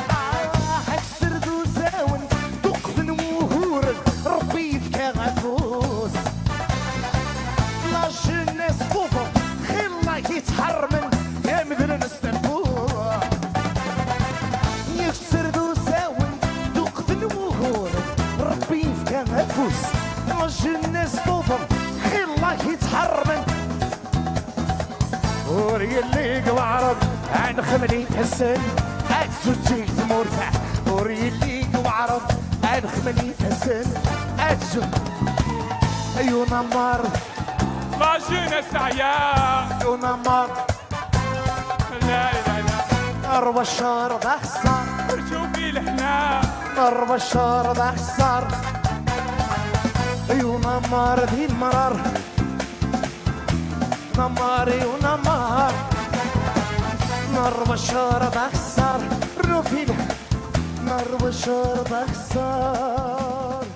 Ah, akser d uzawen, tuqqden wuguren, Rebbi yefka afus. La jeunesse pauvre, xilla yettḥermen, yamedlen s tewwurt. Yekser d usawen, d uqbel wugur, Rebbi yefka afus. La jeunesse tuḍen, xilla yettḥermen. Ur yelli deg Waɛrab, ad nexmel ifassen, ad tzuǧǧeg tmurt. Ur yelli deg Waɛrab, ad nexmel ifassen, ad tzu-, ay unamar. La jeunesse teɛya. Ay unamar. La, la, la. Rwaccer d axeṣṣar. Ur tufi leḥna. Rwaccer d axeṣṣar. Ay unamar d imrar. Namar, ay unamar. Rwaccer d axeṣṣar. Rnu fi leḥna. Rwaccer d axeṣṣar.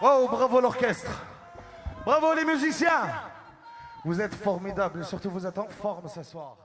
Wow, bravo l'orchestre. Bravo les musiciens. Vous êtes formidables, surtout vous êtes en forme ce soir.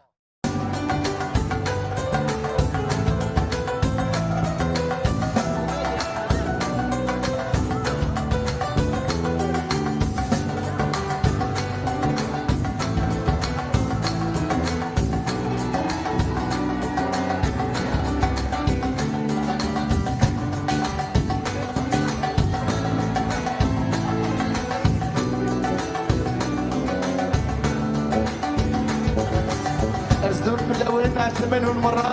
Azul fell-awen, ɛeslama-nwen merra.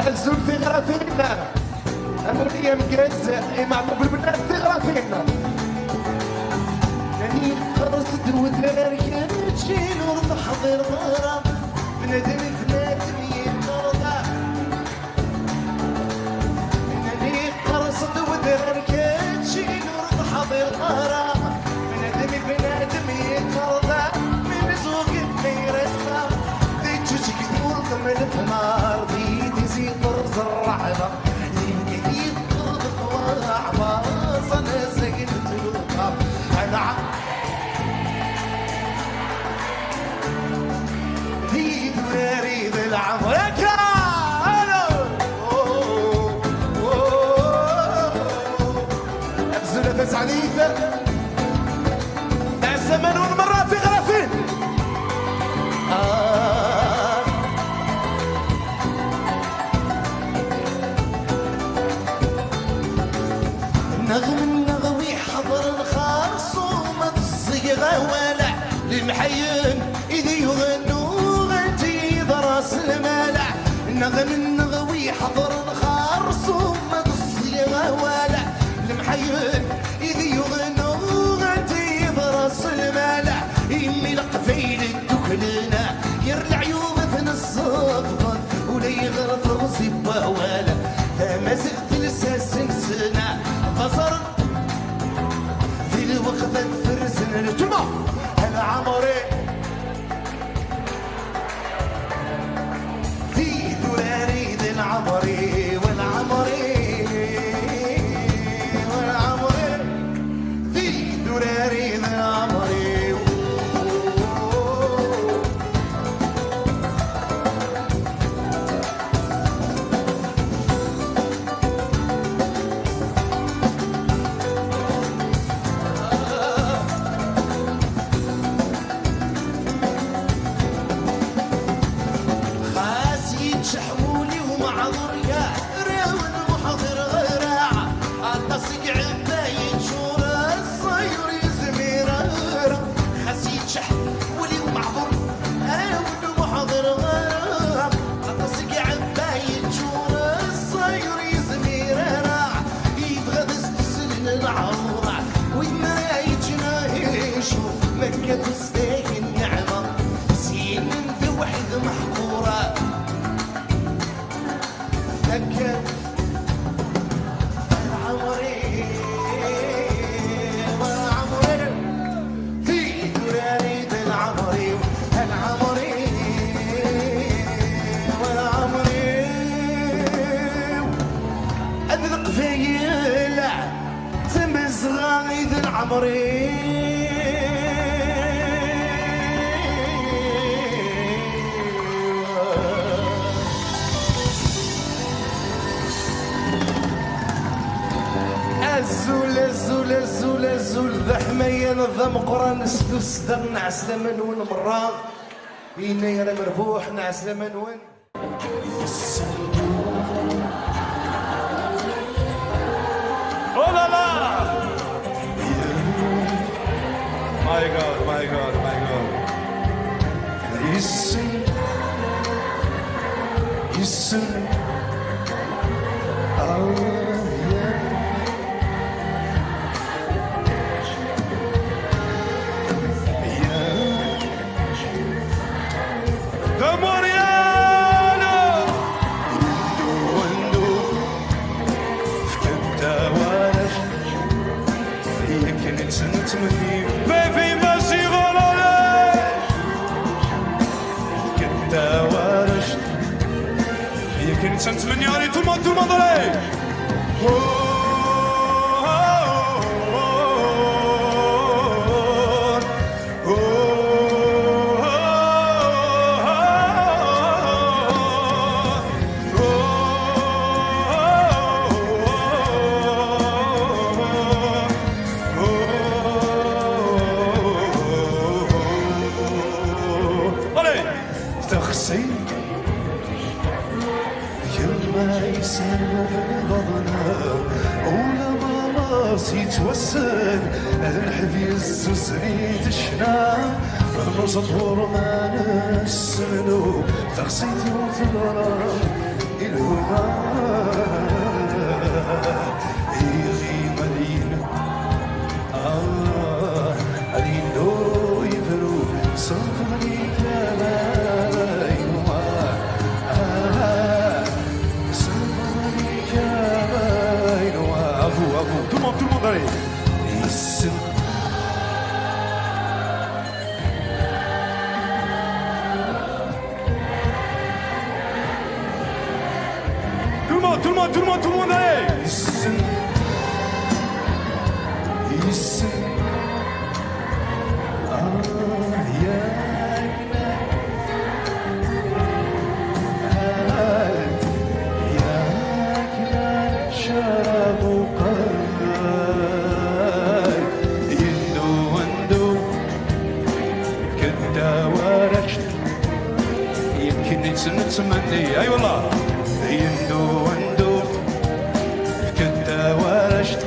Azul tiɣratin. Amulli ameggaz i Meɛtub Lbenna, tiɣratin. Nani yeqqers-d wedrar, keččin ur teḥḍireḍ ara. Bnadem i bnadem yeqqerḍ. Nani yeqqers-d wedrar, keččin ur teḥḍireḍ ara. Bnadem i bnadem yeqqerḍ. Mi mzug mi resqa, di ǧuǧ gdul temlef nar, di tizi terẓ rreɛḍ. Yemkid yeqqerḍ xwaɛbaẓ, anazag n tluqa. Anɛam. Di durari d lɛemr akka. Alo. Azul a Taseɛdit. Ɛeslama-nwen merra tiɣratin. Ah. Neɣ menneɣ wi ḥeḍren xerṣum ad ẓẓgeɣ awal. Lemḥayen i d yuɣen uɣent-iyi d ras lmal. Neɣ menneɣ wi ḥeḍren xerṣum ad ẓẓgeɣ awal. Lemḥayen i d yuɣen uɣent-iyi d ras lmal. Imi leqbayel dduklen, ger leɛyub ad ten-ssebḍen, ulayɣer teɣzi n wawal. Tamaziɣt telsa s-nsen, d aẓar di lweqt ad ferzen lǧemɛa, a lɛemri. Di durari d lɛemri, wa lɛemri, wa lɛemri. Di durari d lɛemri. Xas yeččeḥ wul-iw meɛḍur, gar-awen muḥḍir ɣraɛ. Aṭas i iɛedda yeččur, ass-a ur yezmir ara. Xas yeččeḥ wul-iw meɛḍur, gar-awen muḥḍir ɣraɛ. Aṭas i iɛedda yeččur, ass-a ur yezmir ara. Yebɣa ad as-d-slen lɛewḍa, win ara yeččen ahicu, ma akka tusdag nneɛma, s yinen d waḥed meḥqura. Akka, lɛemri, lɛemri, di durari d lɛemri-w, lɛemri, lɛemri-w. Ad Leqbayel, d tamezɣa i d lɛemr-iw. Azul, azul, azul, azul, d aḥmayan, d ameqqran s tussda, nɛeslama-nwen merra. Yennayer amerbuḥ, nɛeslama-nwen. Oh là là! My God, my God, my God. Listen, listen. Oh, yeah. Yeah. De Montréal! Fkent-aɣ warrac, yakan tt-nettmenni. Baby Maziɣ, ololé! Fkent-aɣ warrac, yakan tt-nettmenni. Allez, tout le monde, tout le monde, allez! Oh! Yettwassen ad nḥbi zzuzznen-it ccna, nuẓeṭ ɣur-m ad nessemnu, taxsayt-iw teḍra i lhuma, iɣi ad yin-, ah, ad yeddu yebru, senfeḍ-iyi-k a baba-inu, ah, ah, senfeḍ-iyi-k a baba-inu, ah. À vous, à vous. Tout le monde, tout le monde, allez. Yessen. Tout le monde, tout le monde, tout le monde, tout le monde, allez. Yessen. Yessen. Ah, ya. Yak llan ccrab uqerray, yendu wendu, fket-d tawarect, yakken i tt-nettmenni. Ay wallah, yendu wendu, fket-d tawarect,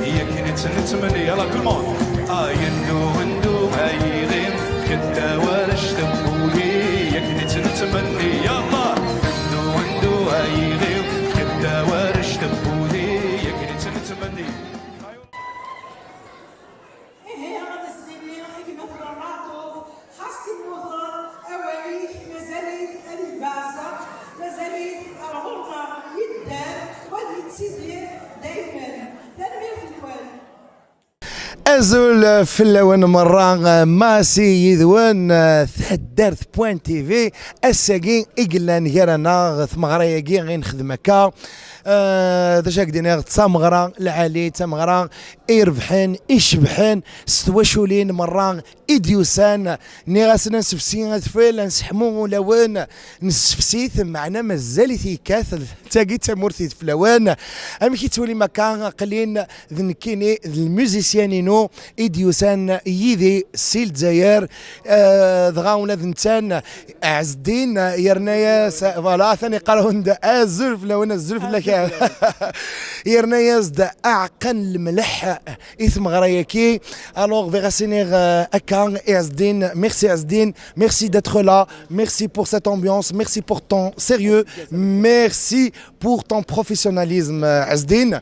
yakken i tt-nettmenni. Yalla, tout le monde. Ah, yendu wendu, ay iɣi, fket-d tawarect n wul-i, yakken i tt-nettmenni. Yalla, yendu wendu, ay iɣi, fket-d tawarect n wul-i, yakken i tt-nettmenni. Ihi, ad as-nini i gma Ferratu, xas temmuteḍ, awal-ik mazal-it ad yebbeɛzeq, mazal-it ar ɣur-neɣ yedder, u ad yettidir daymen. Tanemmirt-nwen. Azul fell-awen merra, Massi yid-wen, taddart point T V, ass-agi i yellan gar-aneɣ, tmeɣra-agi i nexdem akka. Eh, d acu ak-d-iniɣ, d tameɣra lɛali, d tameɣra irebḥen, icebḥen s twaculin merra i d-yusan. Nniɣ-asen ad nsefsi adfel, ad nseḥmu ulawen, nessefsi-t, meɛna mazal-it yekkat. Tagi d tamurt ideflawen. Amek i ttwalim akka? Aql-in d nekkini, d lmuzisyan-inu i d-yusan yid-i si Lezzayer. Eh, dɣa ula d netta Ɛezdin, yerna-yas, voilà, atan iqqar-awen-d azul fell-awen, azul fell-ak. Yerna-yas-d aɛeqqa n lemleḥ i tmeɣra-yaki. Alors, bɣiɣ ad s-iniɣ, euh, akka i Ɛezdin, merci Ɛezdin, merci d'être là, merci pour cette ambiance, merci pour ton sérieux, merci pour ton professionnalisme, euh, Ɛezdin.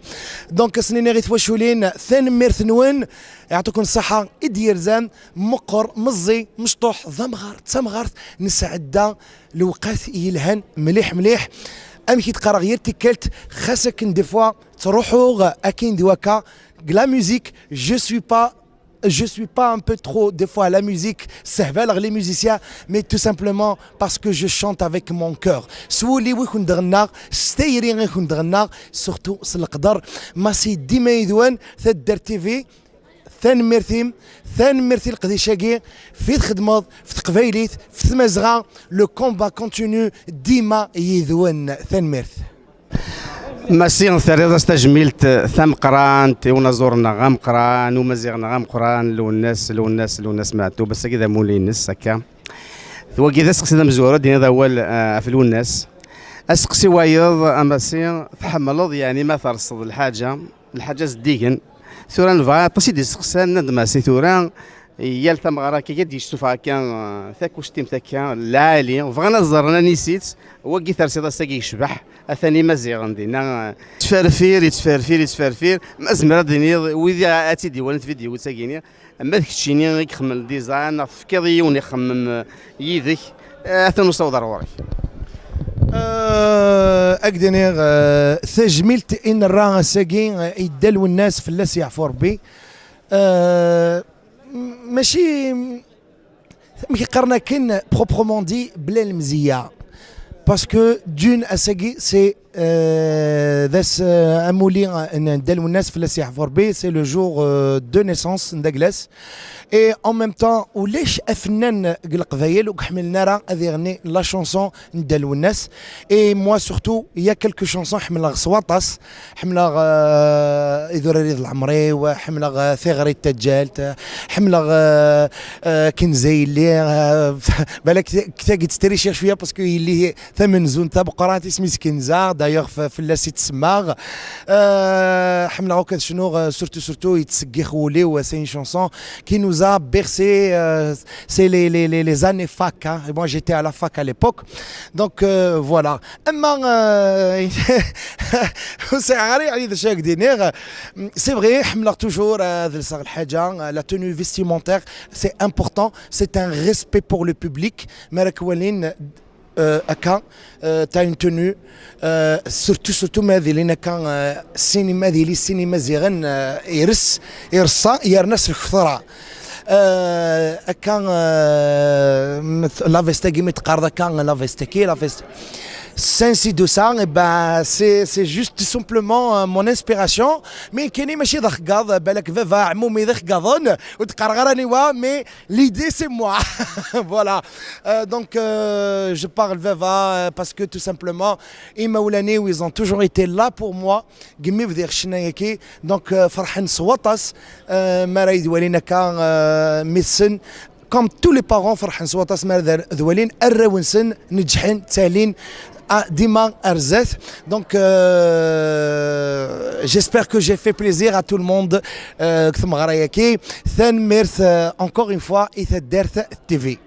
Donc, ad s-nini i twaculin, tanemmirt-nwen, yeɛṭiken ṣṣeḥḥa, i d-yerzan, meqqer, meẓẓi, mecṭuḥ, d amɣar, d tamɣart, nesɛedda lewqat yelhan mliḥ, mliḥ. Amek i d-qqareɣ yal tikkelt, xas akken des fois ttruḥuɣ akin d wakka, deg la musique, je suis pas, je suis pas un peu trop, des fois, la musique, ssehbaleɣ les musiciens, mais tout simplement parce que je chante avec mon cœur. S wul-iw i kent-d-ɣennaɣ, s tayri i kent-d-ɣennaɣ, surtout s leqder. Massi dima yid-wen, Taddart T V, tanemmirt-im, tanemmirt i leqdic-agi, fi txedmeḍ, fi teqbaylit, fi tmazɣa, le combat continue, dima yid-wen. Tanemmirt. Massi, terriḍ-as tajmilt tameqqrant i unaẓur-nneɣ ameqqran, umaziɣ-nneɣ ameqqran, Lwennas, Lwennas, Lwennas Meɛtub, ass-agi d amulli-ines, akka. Wagi d aseqsi d amezwaru, ad d-tiniḍ awal, eh, ɣef Lwennas. Aseqsi wayeḍ, a Massi, tḥemmleḍ, yeɛni, ma terseḍ lḥaǧa, lḥaǧa zeddigen. Tura nebɣa aṭas i d-iseqsan, nnan-d Massi tura, yal tameɣra akka i d-yessufeɣ akka, eh, takustimt akka, lɛali, bɣan ad ẓren anisi-tt, wagi tersiḍ ass-agi yecbeḥ, atan Imaziɣen dinna, eh, yettferfir, yettferfir, yettferfir, ma zemreɣ ad d-iniɣ, wid ad tt-id-iwalan tvidyut-agi-nni, ma d keččini i ixemmen design, neɣ tefkiḍ i yiwen ixemmem, eh, yid-k, eh, atan usaweḍ ar ɣur-k. Eh, ad k-d-iniɣ, eh, tajmilt i nerra ass-agi, eh, i Dda Lwennas, fell-as yeɛfu Rebbi. Eh, m-, mačči, amek i qqaren akken, proprement dit, bla lemzeyya. Parce que d'une, ass-agi, c'est, euh, d ass, euh, amulli n Dda Lwennas, fell-as yeɛfu Rebbi, c'est le jour, euh, de naissance n Daglas. Et en même temps, ulac afennan deg Leqbayel ur iḥemmlen ara ad iɣenni la chanson n Dda Lwennas. Et moi surtout, il y a quelques chansons ḥemmleɣ s waṭas. Ḥemmleɣ, euh, Idurar d Leɛmer-iw, ḥemmleɣ, euh, Tiɣri d Taǧǧalt, ḥemmleɣ, euh, euh, Kenza yelli, euh, balak tagi tettiri ciɣ cwiya parce que yelli tamenzunt tabeqqrant isem-is Kenza. D'ailleurs, f- fell-as i ttsemmaɣ. Euh, ḥemmleɣ akk ad cnuɣ, euh, surtout, surtout, yettseggix wul-iw, euh, c'est une chanson qui nous a bercé, euh, c'est les, les, les, les années fac, hein. Et moi, j'étais à la fac à l'époque. Donc, euh, voilà. Ama, euh, ur sɛiɣ ara, yeɛni, d acu ara k-d-iniɣ. C'est vrai, ḥemmleɣ toujours, euh, ad lseɣ lḥaǧa, euh, la tenue vestimentaire, c'est important, c'est un respect pour le public. Mi ara k-walin, euh, akka, euh, t'as une tenue, euh, surtout, surtout ma ad ilin akka, euh, sin, ma ad yili sin imaziɣen, euh, ires, ireṣṣa, yerna s lketra. Euh, akka, euh, la veste-agi, mi teqqareḍ akka, la veste-agi, la veste. Sensi de ça, eh ben, c'est, c'est juste tout simplement, euh, mon inspiration. Mais kini mačči d axeggaḍ, balak baba, ɛmumi d axeggaḍen, ur d-qqareɣ ara aniwa, mais l'idée, c'est moi. Voilà. Euh, donc, euh, je parle Veva, euh, parce que tout simplement, imawlan-iw, ils ont toujours été là pour moi. Deg mi bdiɣ ccna-agi. Donc, euh, ferḥen s waṭas, euh, mi ara yi-d-walin akka, euh, mi tt-ssnen. Comme tous les parents, ferḥen s waṭas mi ara d-, d-walin arraw-nsen neǧḥen, ttalin, ah, dima ar zdat. Donc, euh, j'espère que j'ai fait plaisir à tout le monde, euh, deg tmeɣra-agi. Tanemmirt, euh, encore une fois, i Taddart T V.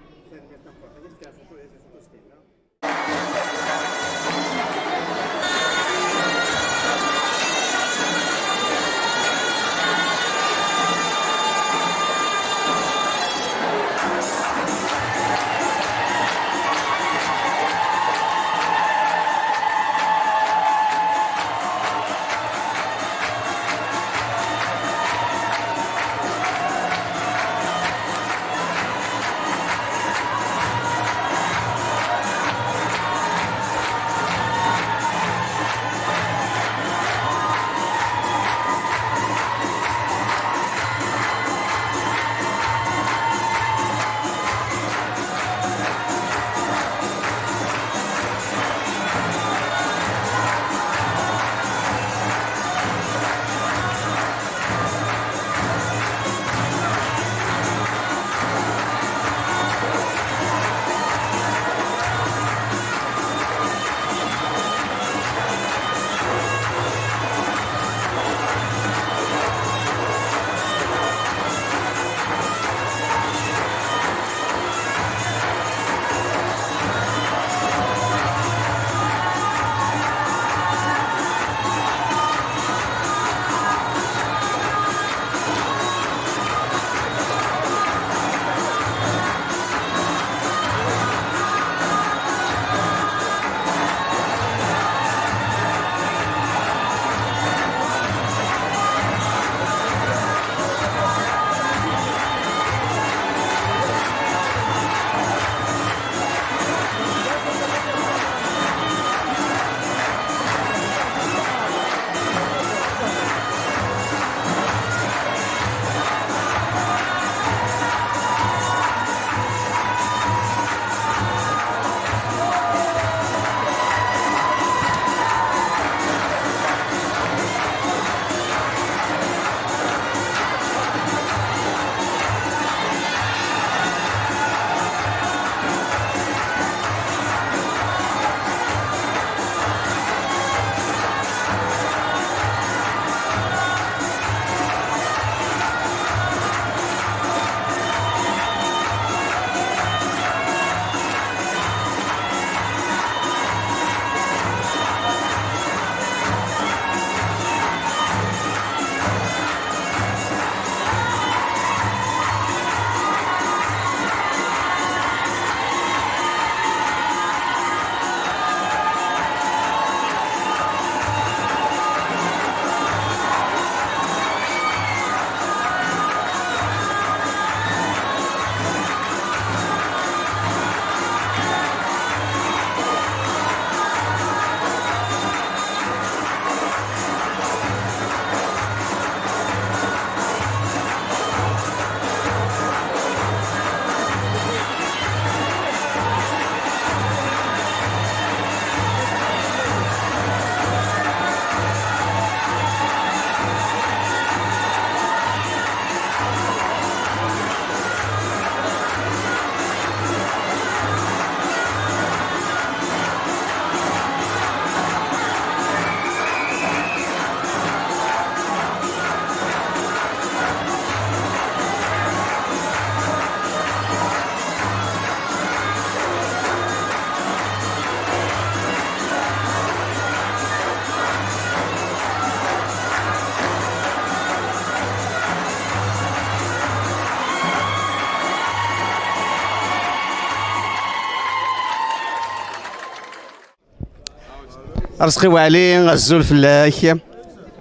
Arezqi Waɛli, azul fell-ak.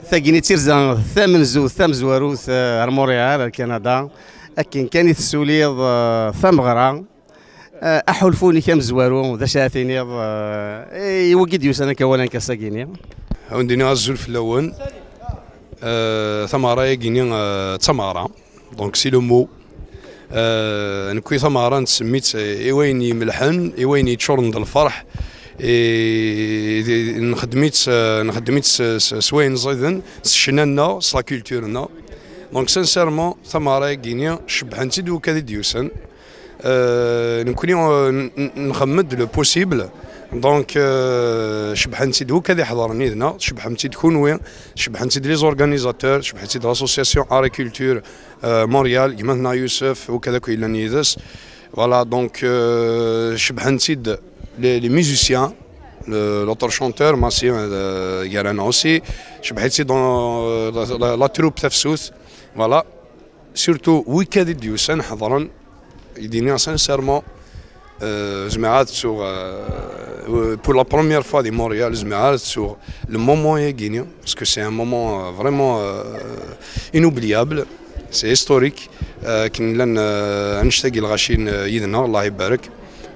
Tagini d tirza tamenzut, tamezwarut, eh, ar Montréal, ar Canada. Akken kan i tessuliḍ, eh, tameɣra, eh, aḥulfu-nnek amezwaru, d acu ara tiniḍ, eh, i wigi d-yusan akka walan akka s-agini? Ad wen-d-iniɣ azul fell-awen. Eh, tameɣra-agi-ni, eh, d tameɣra. Donc, c'est le mot. Euh, nekwi tameɣra nsemmi-tt i wayen imelḥen, i wayen yeččuren d lferḥ, i, di, nxeddem-itt, euh, nxeddem-itt s, s, s wayen ẓiden, s ccna-nneɣ, s la culture-nneɣ. Donc, sincèrement, tameɣra-agi-ni, cebbḥen-tt-id wakad i d-yusan. Euh, nekni, euh, n-, n-, nxemmem-d le possible. Donc, euh, cebbḥen-tt-id wakad iḥeḍren yid-neɣ, cebbḥen-tt-id kunwi, cebbḥen-tt-id les organisateurs, cebbḥen-tt-id l'association Art et Culture, euh, Montréal, gma-tneɣ Youssef, wakad akk yellan yid-s. Voilà, donc, euh, cebbḥen-tt-id les, les musiciens, le, l'autre chanteur, Massi, euh, gar-aneɣ aussi, cebbḥen-tt-id dans, euh, la, la, la troupe Tafsut. Voilà. Surtout, wakad i d-yusan, ḥeḍren, i d-iniɣ sincèrement, euh, zemreɣ ad ttuɣ, euh, pour la première fois di Montréal, zemreɣ ad ttuɣ le moment-agi-ni, parce que c'est un moment, euh, vraiment, euh, inoubliable, c'est historique, euh, akken llan, euh, annect-agi lɣaci, euh, yid-neɣ, Allah ibarek.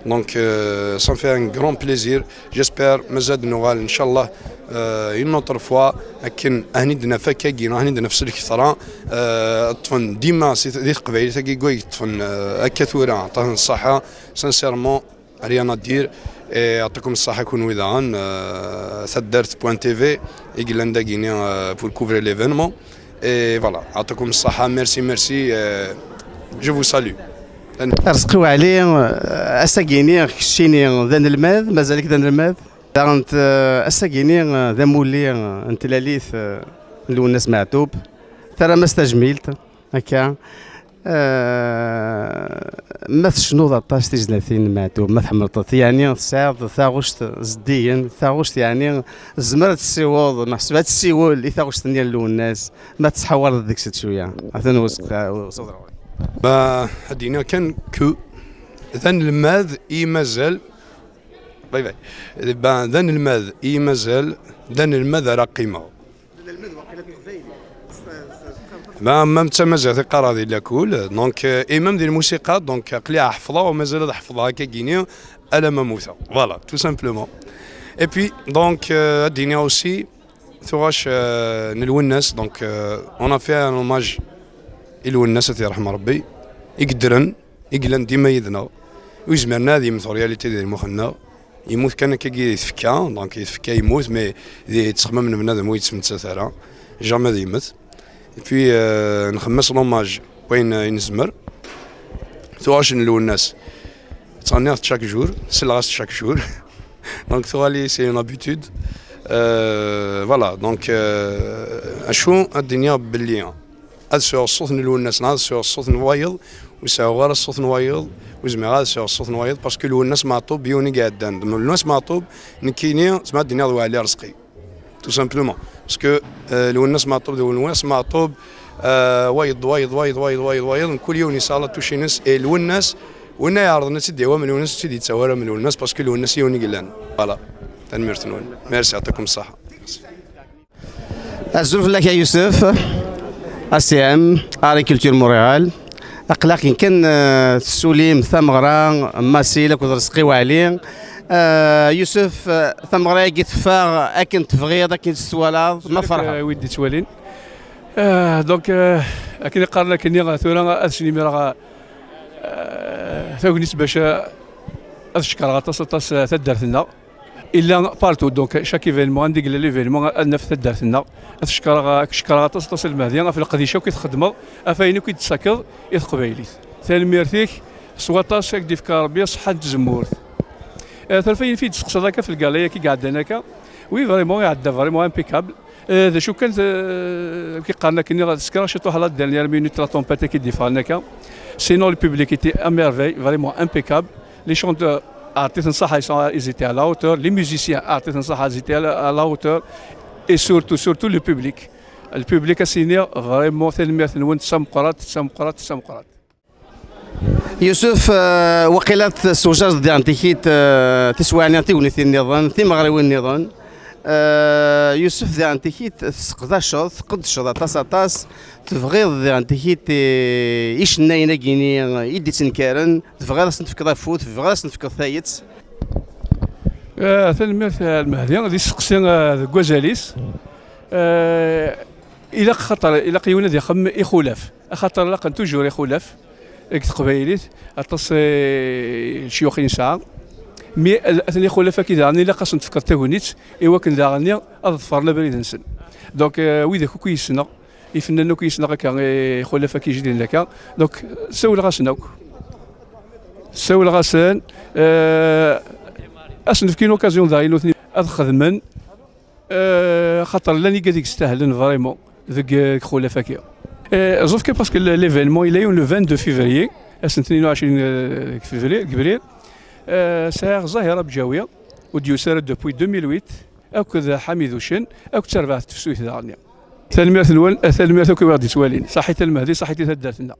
Donc, euh, ça me fait un grand plaisir. J'espère mazal ad nuɣal, inchallah, euh, une autre fois, akken ad ten-id-naf akkagi, ad ten-id-naf s lketṛa, euh, ṭṭfen dima si, di teqbaylit-agi, gwa yeṭṭfen, euh, akka tura, aṭṭafen ṣṣaḥa, sincèrement, rien à dire. Et aṭṭikum ṣṣaḥa kunwi daɣen, euh, taddart point T V, i yellan dagini, euh, pour couvrir l'événement. Et voilà, aṭṭikum ṣṣaḥa, merci, merci, euh, je vous salue. Arezqi Waɛli, euh, ass-agi-ni, keččini d anelmad, mazal-ik d anelmad. Daɣen, eh, ass-agi-ni, eh, d amulli, eh, n tlalit, eh, n Lwennas Meɛtub. Terram-as tajmilt, akka. Eh, ma tecnuḍ aṭas tizlatin n Meɛtub, ma tḥemmleḍ-t, yeɛni tesɛiḍ taɣect zeddigen, taɣect yeɛni tzemreḍ ad tessiweḍ, meḥsub ad tessiwel i taɣect-nni n Lwennas, ma tettḥawareḍ deg-s cwiya. Atan wes-, wes-, Ba, ad d-iniɣ kan que d anelmad i mazal Bye bye. Ben, d anelmad i mazal, d anelmad ara qqimeɣ. Ben, même d tamaziɣt i qqareɣ di lakul, donc, euh, et même di lmusiqa, donc, aql-i ḥefḍeɣ u mazal ad ḥefḍeɣ akka gini, alamma mmuteɣ. Voilà, tout simplement. Et puis, donc, euh, ad d-iniɣ aussi, tuɣac, euh, n Lwennas, donc, euh, on a fait un hommage i Lwennas, ad t-yerḥem Rebbi, i yeddren, i yellan dima yid-neɣ, ur yezmiren ara ad yemmet ur réalité di lmux-nneɣ. Yemmut kan akkagi di tfekka, donc di tfekka yemmut, mais di ttexmam n bnadem ur yettmettat ara, jamais ad yemmet. Et puis, euh, nxemmem-as l'hommage wayen i nezmer. Tuɣac n Lwennas, ttɣenniɣ-tt chaque jour, selleɣ-as chaque jour. Donc tuɣal-iyi c'est une habitude. Euh, voilà, donc, euh, acu ad d-iniɣ belli ad sɛuɣ ṣṣut n Lwennas, neɣ ad sɛuɣ ṣṣut n wayeḍ, ur sɛuɣ ara ṣṣut n wayeḍ, ur zmireɣ ad sɛuɣ ṣṣut n wayeḍ, parce que Lwennas Meɛtub d yiwen i iɛeddan. Lwennas Meɛtub, nekkini, zemreɣ ad d-iniɣ d Waɛli Arezqi. Tout simplement. Parce que, euh, Lwennas Meɛtub d Lwennas Meɛtub, euh, wayeḍ, wayeḍ, wayeḍ, wayeḍ, wayeḍ, wayeḍ, mkul yiwen yesɛa la touche-ines, et Lwennas, win ay iɛerḍen ad tt-id-yawi am Lwennas, ur tt-id-yettawi ara am Lwennas, parce que Lwennas yiwen i yellan. Voilà. Tanemmirt-nwen. Merci, yeɛṭikum ṣṣeḥḥa. Azul fell-ak a Yusef, A C M, Art et Culture Montréal. Aql-aken kan, eh, tessulim tameɣra n Masil akked Rezqi Waɛli. Eh, Yusef, eh, tameɣra-agi teffeɣ akken tebɣiḍ, akken testwalaḍ, ma ferḥeḍ? Eh, wid d-ittwalin. Eh, donc, eh, akken i qqaren akkenni, tura ad sen-imireɣ, eh, tagnit bac, eh, ad cekkreɣ aṭas, aṭas, eh, taddart-nneɣ. Illa partout, donc chaque événement, anda yella l'événement, ad naf taddart-nneɣ. Ad cekkreɣ, ad cekkreɣ aṭas, aṭas a Lmehdi, ɣef leqdic akk i txeddmeḍ, ɣef wayen akk i d-tettakeḍ i teqbaylit. Tanemmirt-ik s waṭas, ad k-d-ifk Rebbi ṣṣeḥḥa n tzemmurt. Eh, terfa-yi fi d-testeqsaḍ akka f lgala-agi i iɛeddan akka. Oui, vraiment, iɛedda vraiment impeccable. Eh, d acu kan, eh, amek i qqaren akken, ad sekreɣ ciṭuḥ la dernière minute, la tempête-agi i d-yeffɣen akka. Sinon, le public était à merveille, vraiment impeccable. Les chanteurs, ɛṭit-ten ṣṣeḥḥa, ils sont, ils étaient à la hauteur. Les musiciens, ɛṭit-ten ṣṣeḥḥa, ils étaient à la, à la hauteur. Et surtout, surtout le public. Le public, ad s-iniɣ vraiment tanemmirt-nwen d tameqqrant, d tameqqrant, d tameqqrant. Yusef, eh, waqila tessewjadeḍ diɣen tikit, eh, tiswiɛin, tiwnitin nniḍen, timeɣriwin nniḍen. Eh, Yusef, diɣen tikit tesseqdaceḍ, tqeddceḍ aṭas, aṭas, tebɣiḍ diɣen tikit, eh, icennayen-agi-ni i d-ittenkaren, tebɣiḍ ad sen-tefkeḍ afud, tebɣiḍ ad sen-tefkeḍ tayet? Eh, tanemmirt a Lmehdi, d isteqsi, eh, deg wazal-is. Eh, ilaq xaṭer, ilaq yiwen ad ixemmem ixulaf, axaṭer laqen toujours ixulaf deg teqbaylit, aṭas, eh, n cceyux i nesɛa. Mi atan ixulaf-agi daɣen ilaq ad sen-tefkeḍ tagnit i wakken daɣen ad ḍefren abrid-nsen. Donc, eh, widak akk i yessneɣ, ifennanen akk i yessneɣ akka, eh, ixulaf-agi ijdiden akka. Donc, sawleɣ-asen akk. Sawleɣ-asen, eh, ad sen-nefk une occasion daɣen i nutni ad xedmen. Euh, xaṭer llan igad i yestahlen vraiment deg, euh, deg ixulaf-agi. Euh, sauf que parce que le- l'événement il est le vingt-deux février, ass n tnin u ɛecrin, euh, deg février, deg Yebrir. Euh, sɛiɣ Zahir Abǧawi, ur d-yusi ara depuis deux mille huit, akked Ḥamid Ucen, akked tarbaɛt tefsut daɣen. Tanemmirt-nwen, tanemmirt akk i ɣ-d-yettwalin. Saḥit a Lmehdi, saḥit i taddart-nneɣ.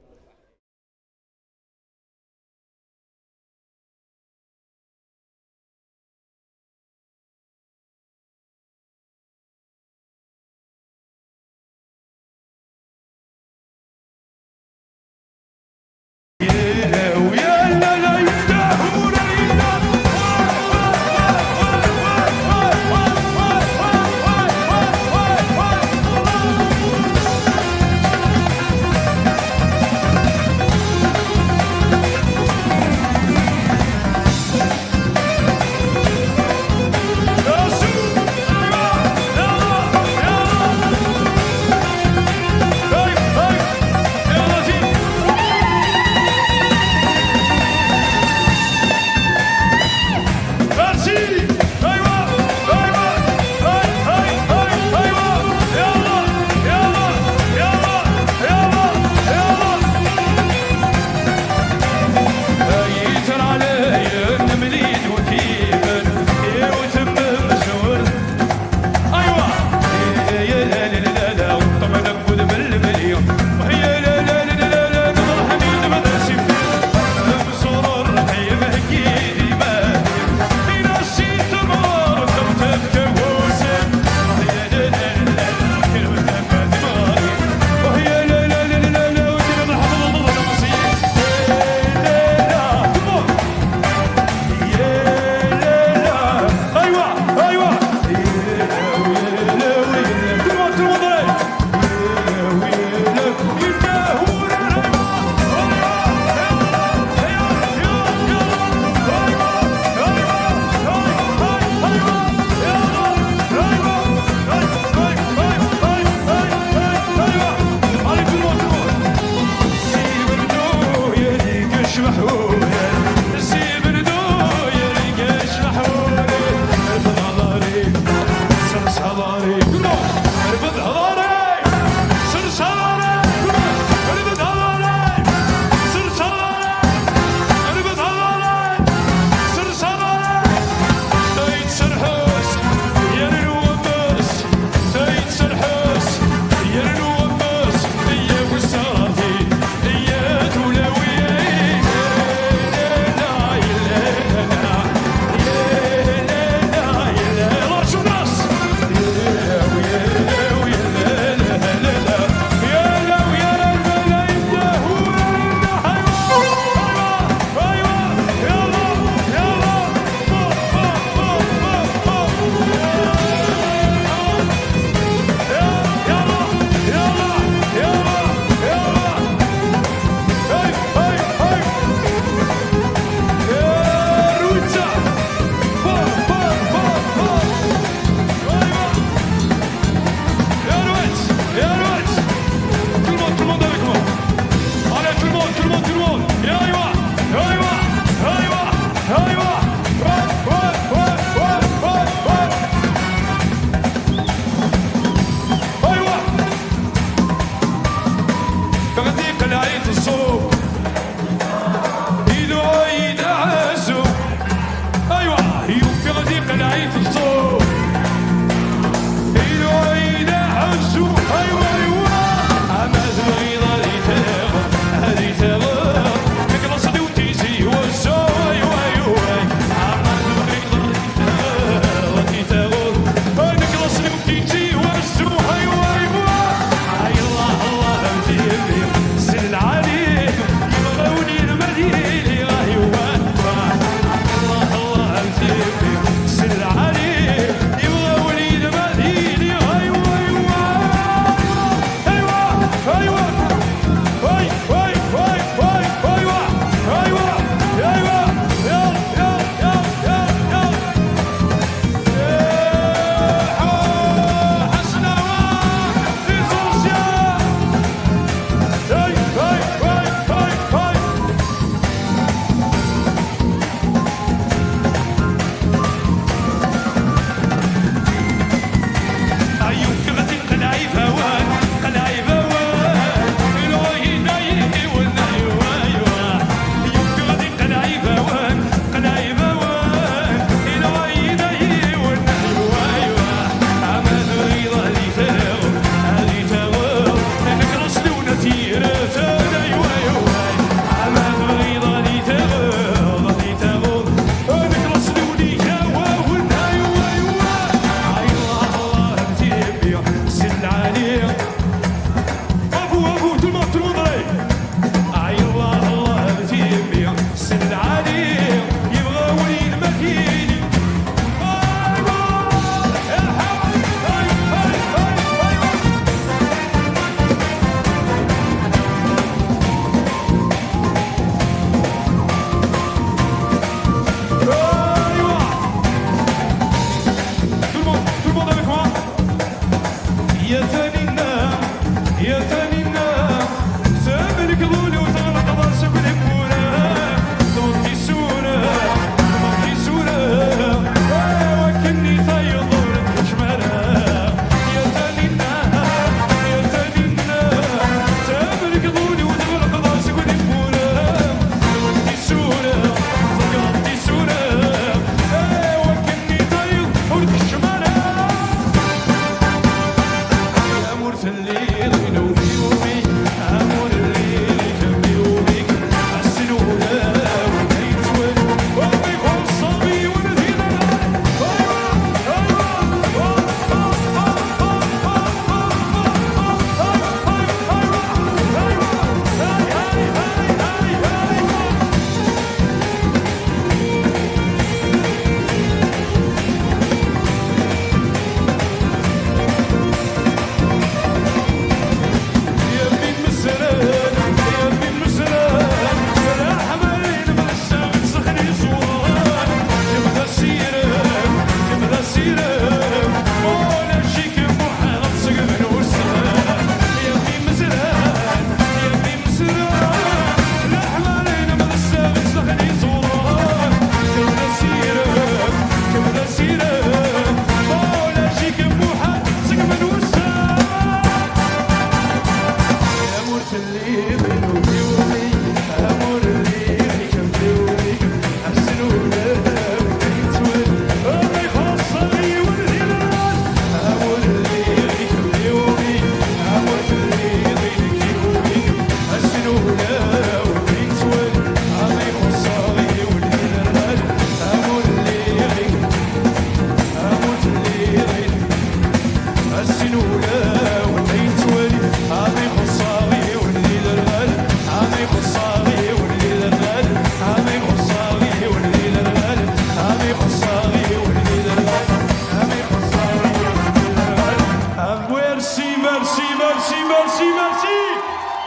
Merci, merci, merci, merci.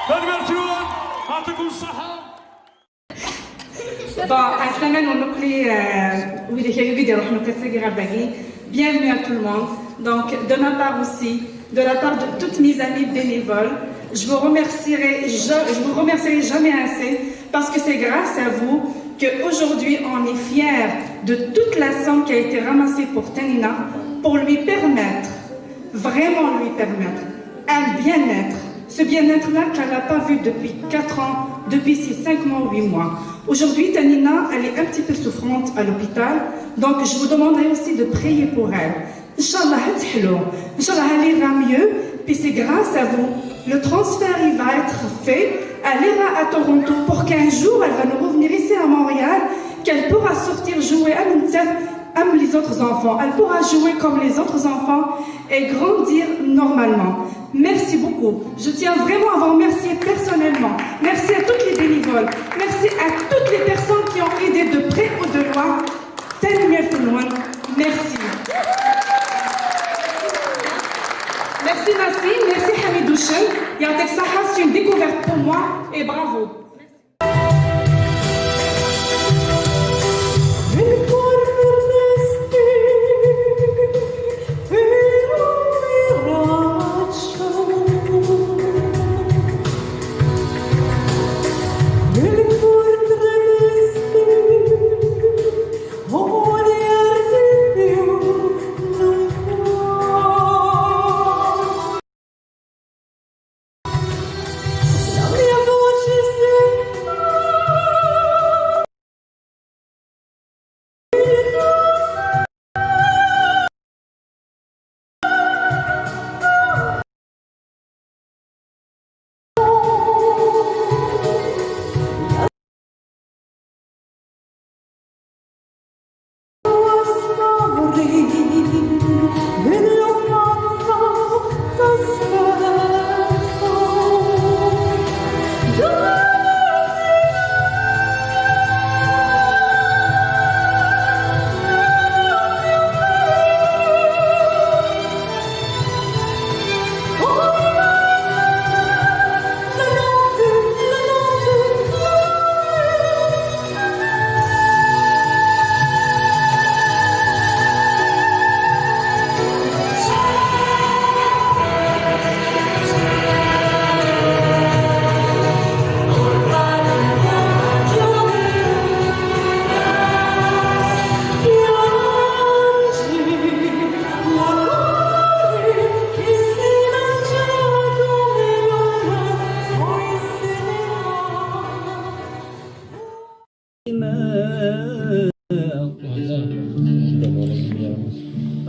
Tanemmirt-nwen. Bon, ɛeslama-nwen akk, euh, wid i d-iruḥen akk ass-agi ɣer dagi. Bienvenue à tout le monde. Donc, de ma part aussi, de la part de toutes mes amies bénévoles, je vous remercierai ja-, je vous remercierai jamais assez parce que c'est grâce à vous qu'aujourd'hui on est fiers de toute la somme qui a été ramassée pour Tanina, pour lui permettre, vraiment lui permettre, un bien-être. Ce bien-être-là qu'elle n'a pas vu depuis quatre ans, depuis ces cinq mois, huit mois. Aujourd'hui, Tanina, elle est un petit peu souffrante à l'hôpital, donc je vous demanderai aussi de prier pour elle. Inch'Allah, ad teḥlu. Inch'Allah, elle ira mieux, puis c'est grâce à vous. Le transfert, il va être fait. Elle ira à Toronto pour quinze jours. Elle va nous revenir ici à Montréal, qu'elle pourra sortir jouer à l'Inter comme les autres enfants. Elle pourra jouer comme les autres enfants et grandir normalement. Merci beaucoup. Je tiens vraiment à vous remercier personnellement. Merci à toutes les bénévoles. Merci à toutes les personnes qui ont aidé de près ou de loin. Tanemmirt-nwen. Merci. Merci Nassim, merci Hamidou Chem. يعطيك الصحة, c'est une découverte pour moi et bravo.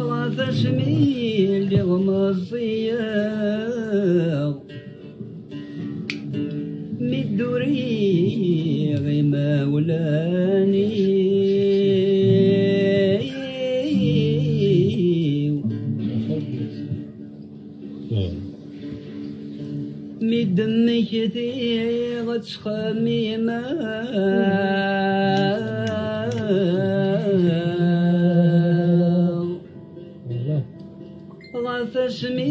Ɣef asmi lliɣ meẓẓiyeɣ, mi dduriɣ imawlan-iw. Mi d-mmektiɣ ttxemmimeɣ ɣef asmi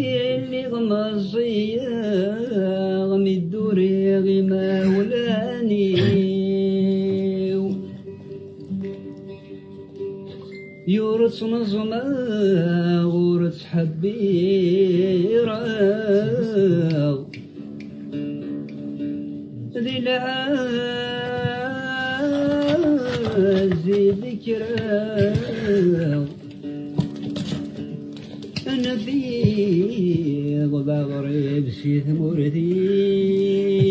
lliɣ meẓẓiyeɣ, mi dduriɣ imawlan-iw. Ur ttneẓmaɣ, ur ttḥebbireɣ. Di lɛezz i d-kkreɣ. Nfiɣ d aɣrib si tmurt-iw.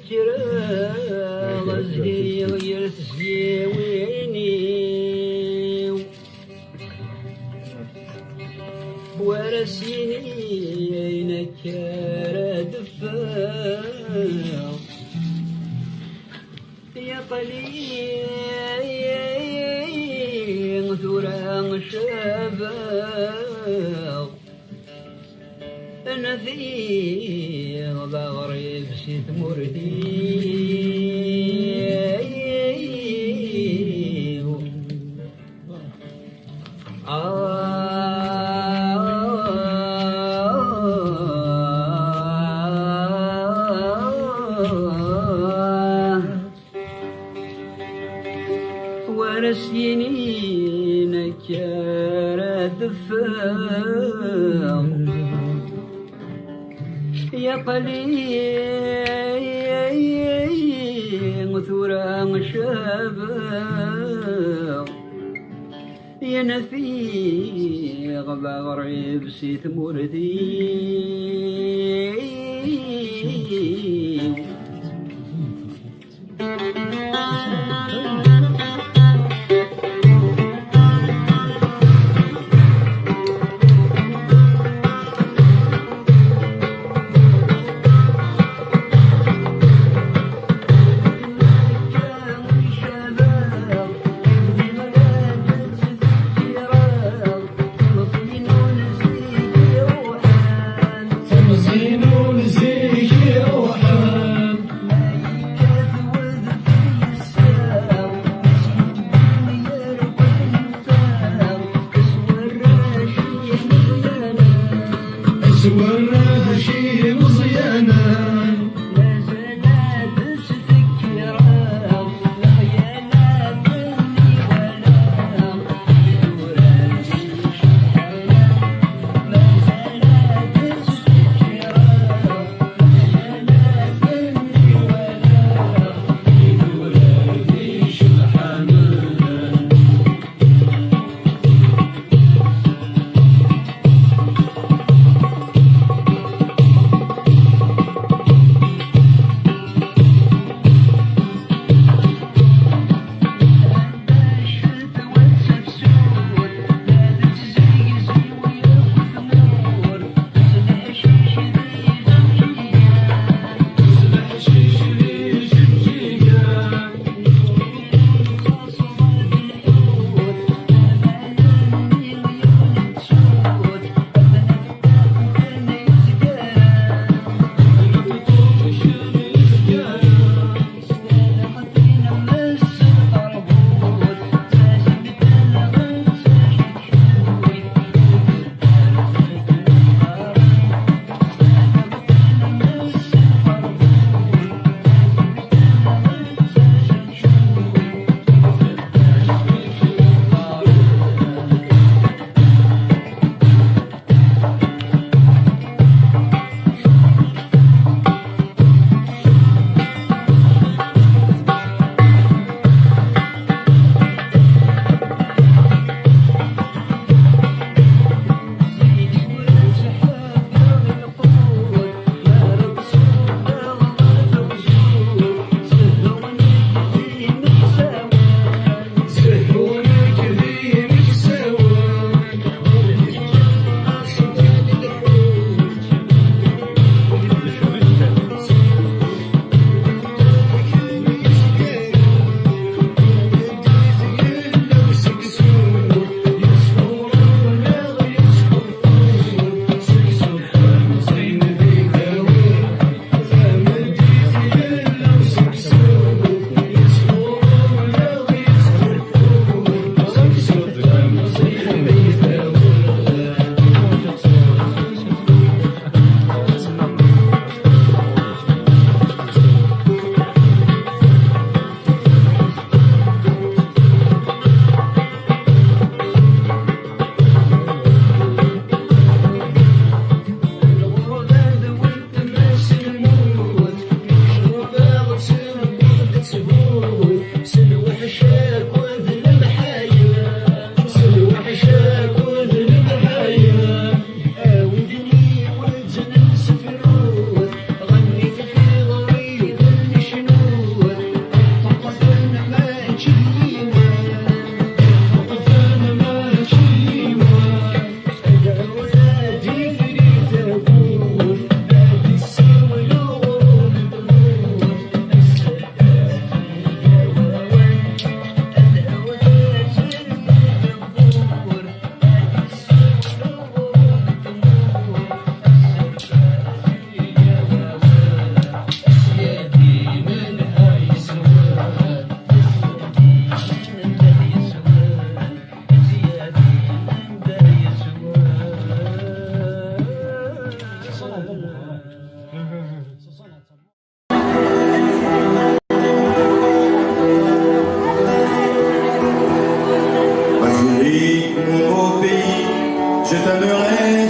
Kkreɣ ad zhiɣ ger tezyiwin-iw, war as-yini ayen akka ara d-ffeɣ. Yaqli tura cabeɣ. Nadiɣ d aɣrib si tmurt-iw. Ah. War as-yinin akka ara d-ffeɣ. Yaqli tura cabeɣ. Yenfiɣ d aɣrib si tmurt-iw. S warrac imeẓyanen.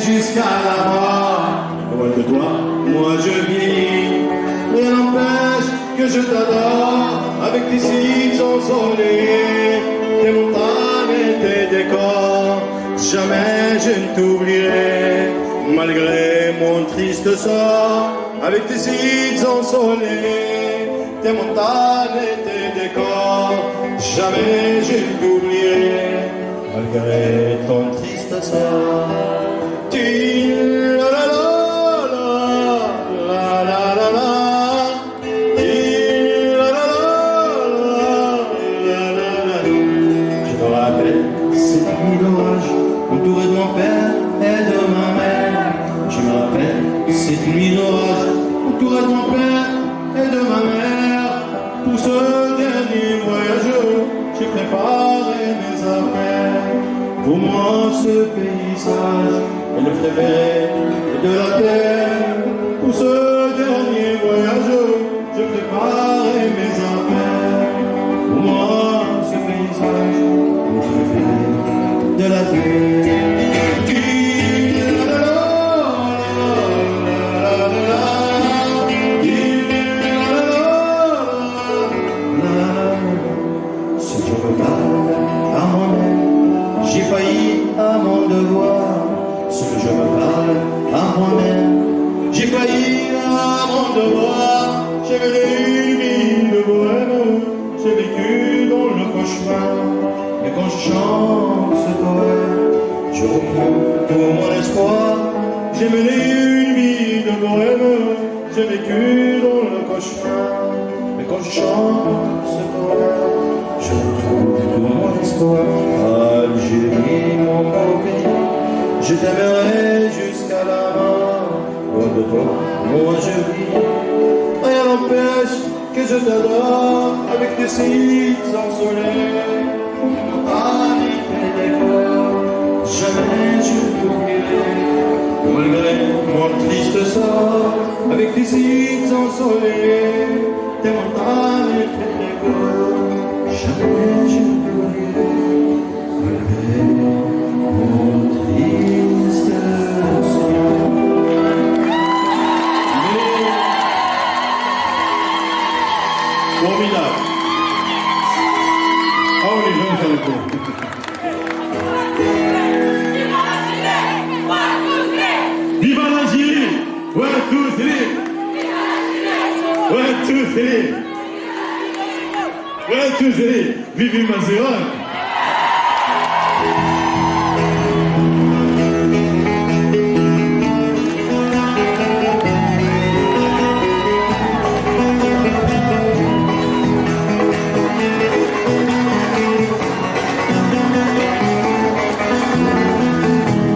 Jusqu'à la mort, loin de toi, moi je vis. Rien n'empêche que je t'adore avec tes cils ensoleillés, tes montagnes et tes décors. Jamais je ne t'oublierai, malgré mon triste sort. Avec tes cils ensoleillés, tes montagnes et tes décors, jamais je ne t'oublierai, malgré ton triste sort. Ti la la la la, la la la la. Ti la la la la, la la la. Je me rappelle cette nuit d'orage, entouré de mon père et de ma mère. Je me rappelle cette nuit d'orage, entouré de mon père et de ma mère. Pour ce dernier voyage, j'ai préparé mes affaires. Pour moi, ce paysage est le préféré de la terre. Pour ce dernier voyage, j'ai préparé mes affaires. Pour moi, ce paysage est le préféré de la terre. Si je me parle à moi-même, j'ai failli à mon devoir. Si je me parle à moi-même, j'ai failli à mon devoir. J'ai mené une vie de bohème, j'ai vécu dans le cauchemar. Mais quand je chante ce poème, je retrouve tout mon espoir. J'ai mené une vie de bohème, j'ai vécu dans le cauchemar. Mais quand je chante ce poème, je retrouve tout mon espoir. Algérie, mon beau pays, je t'aimerai jusqu'à la mort. Loin de toi, moi je vis. Rien n'empêche que je t'adore avec tes cils ensoleillés. Jamais je t'oublierai, malgré mon triste sort, avec tes cils ensoleillés, tes montagnes et tes décors. Jamais je t'oublierai, malgré mon triste sort. Formidable. Ah, on est jeune, ça, le coup. Viva l'Algérie! One, two, three! One, two, three! One, two, three! Vivi Mazéran!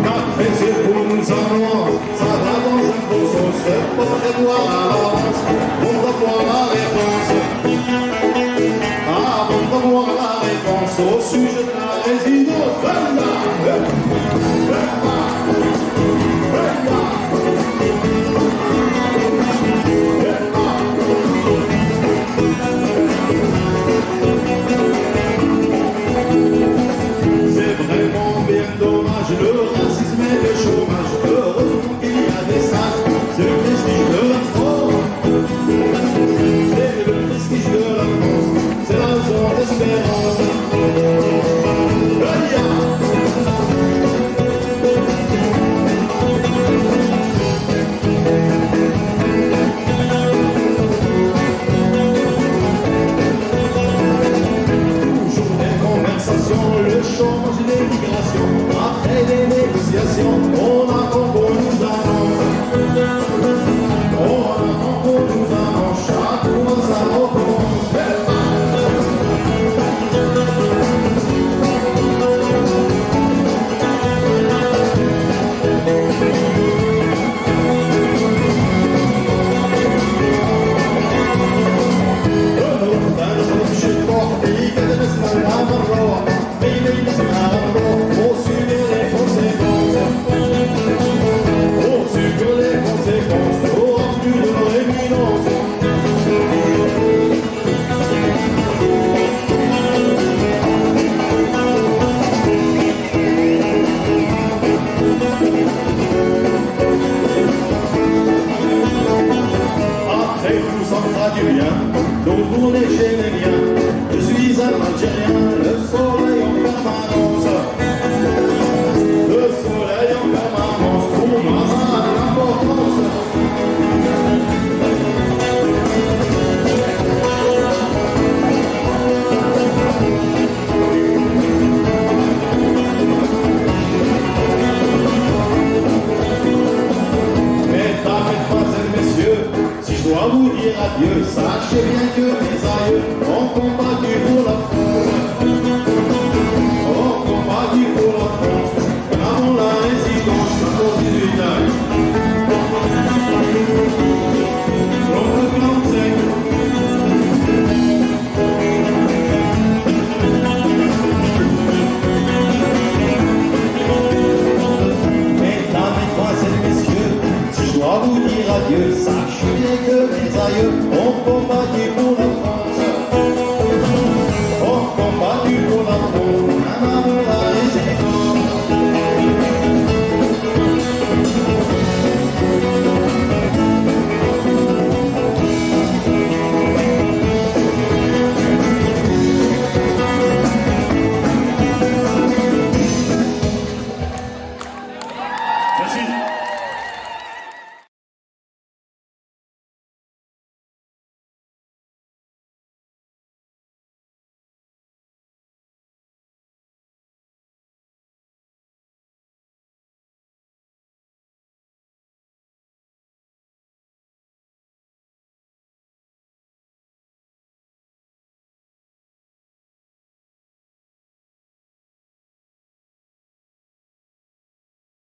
Après ce bon enfant, ça va dans un bon sens, c'est pas de voir à l'avance, on va voir la réponse. Ah, on va voir la réponse au Algérien, donc on est chez les miens. Je suis un Algérien, le soleil en permanence. Le soleil en permanence, pour moi, ça a l'importance. Mesdames, mesdemoiselles, messieurs, si je dois vous dire adieu, sachez bien que mes aïeux ont combattu pour la France. Ont combattu pour la France. Avant la résistance, avant dix-huit ans. Trente-cinq. Mesdames, mesdemoiselles, messieurs, si je dois vous dire adieu, sachez bien que mes aïeux ont combattu pour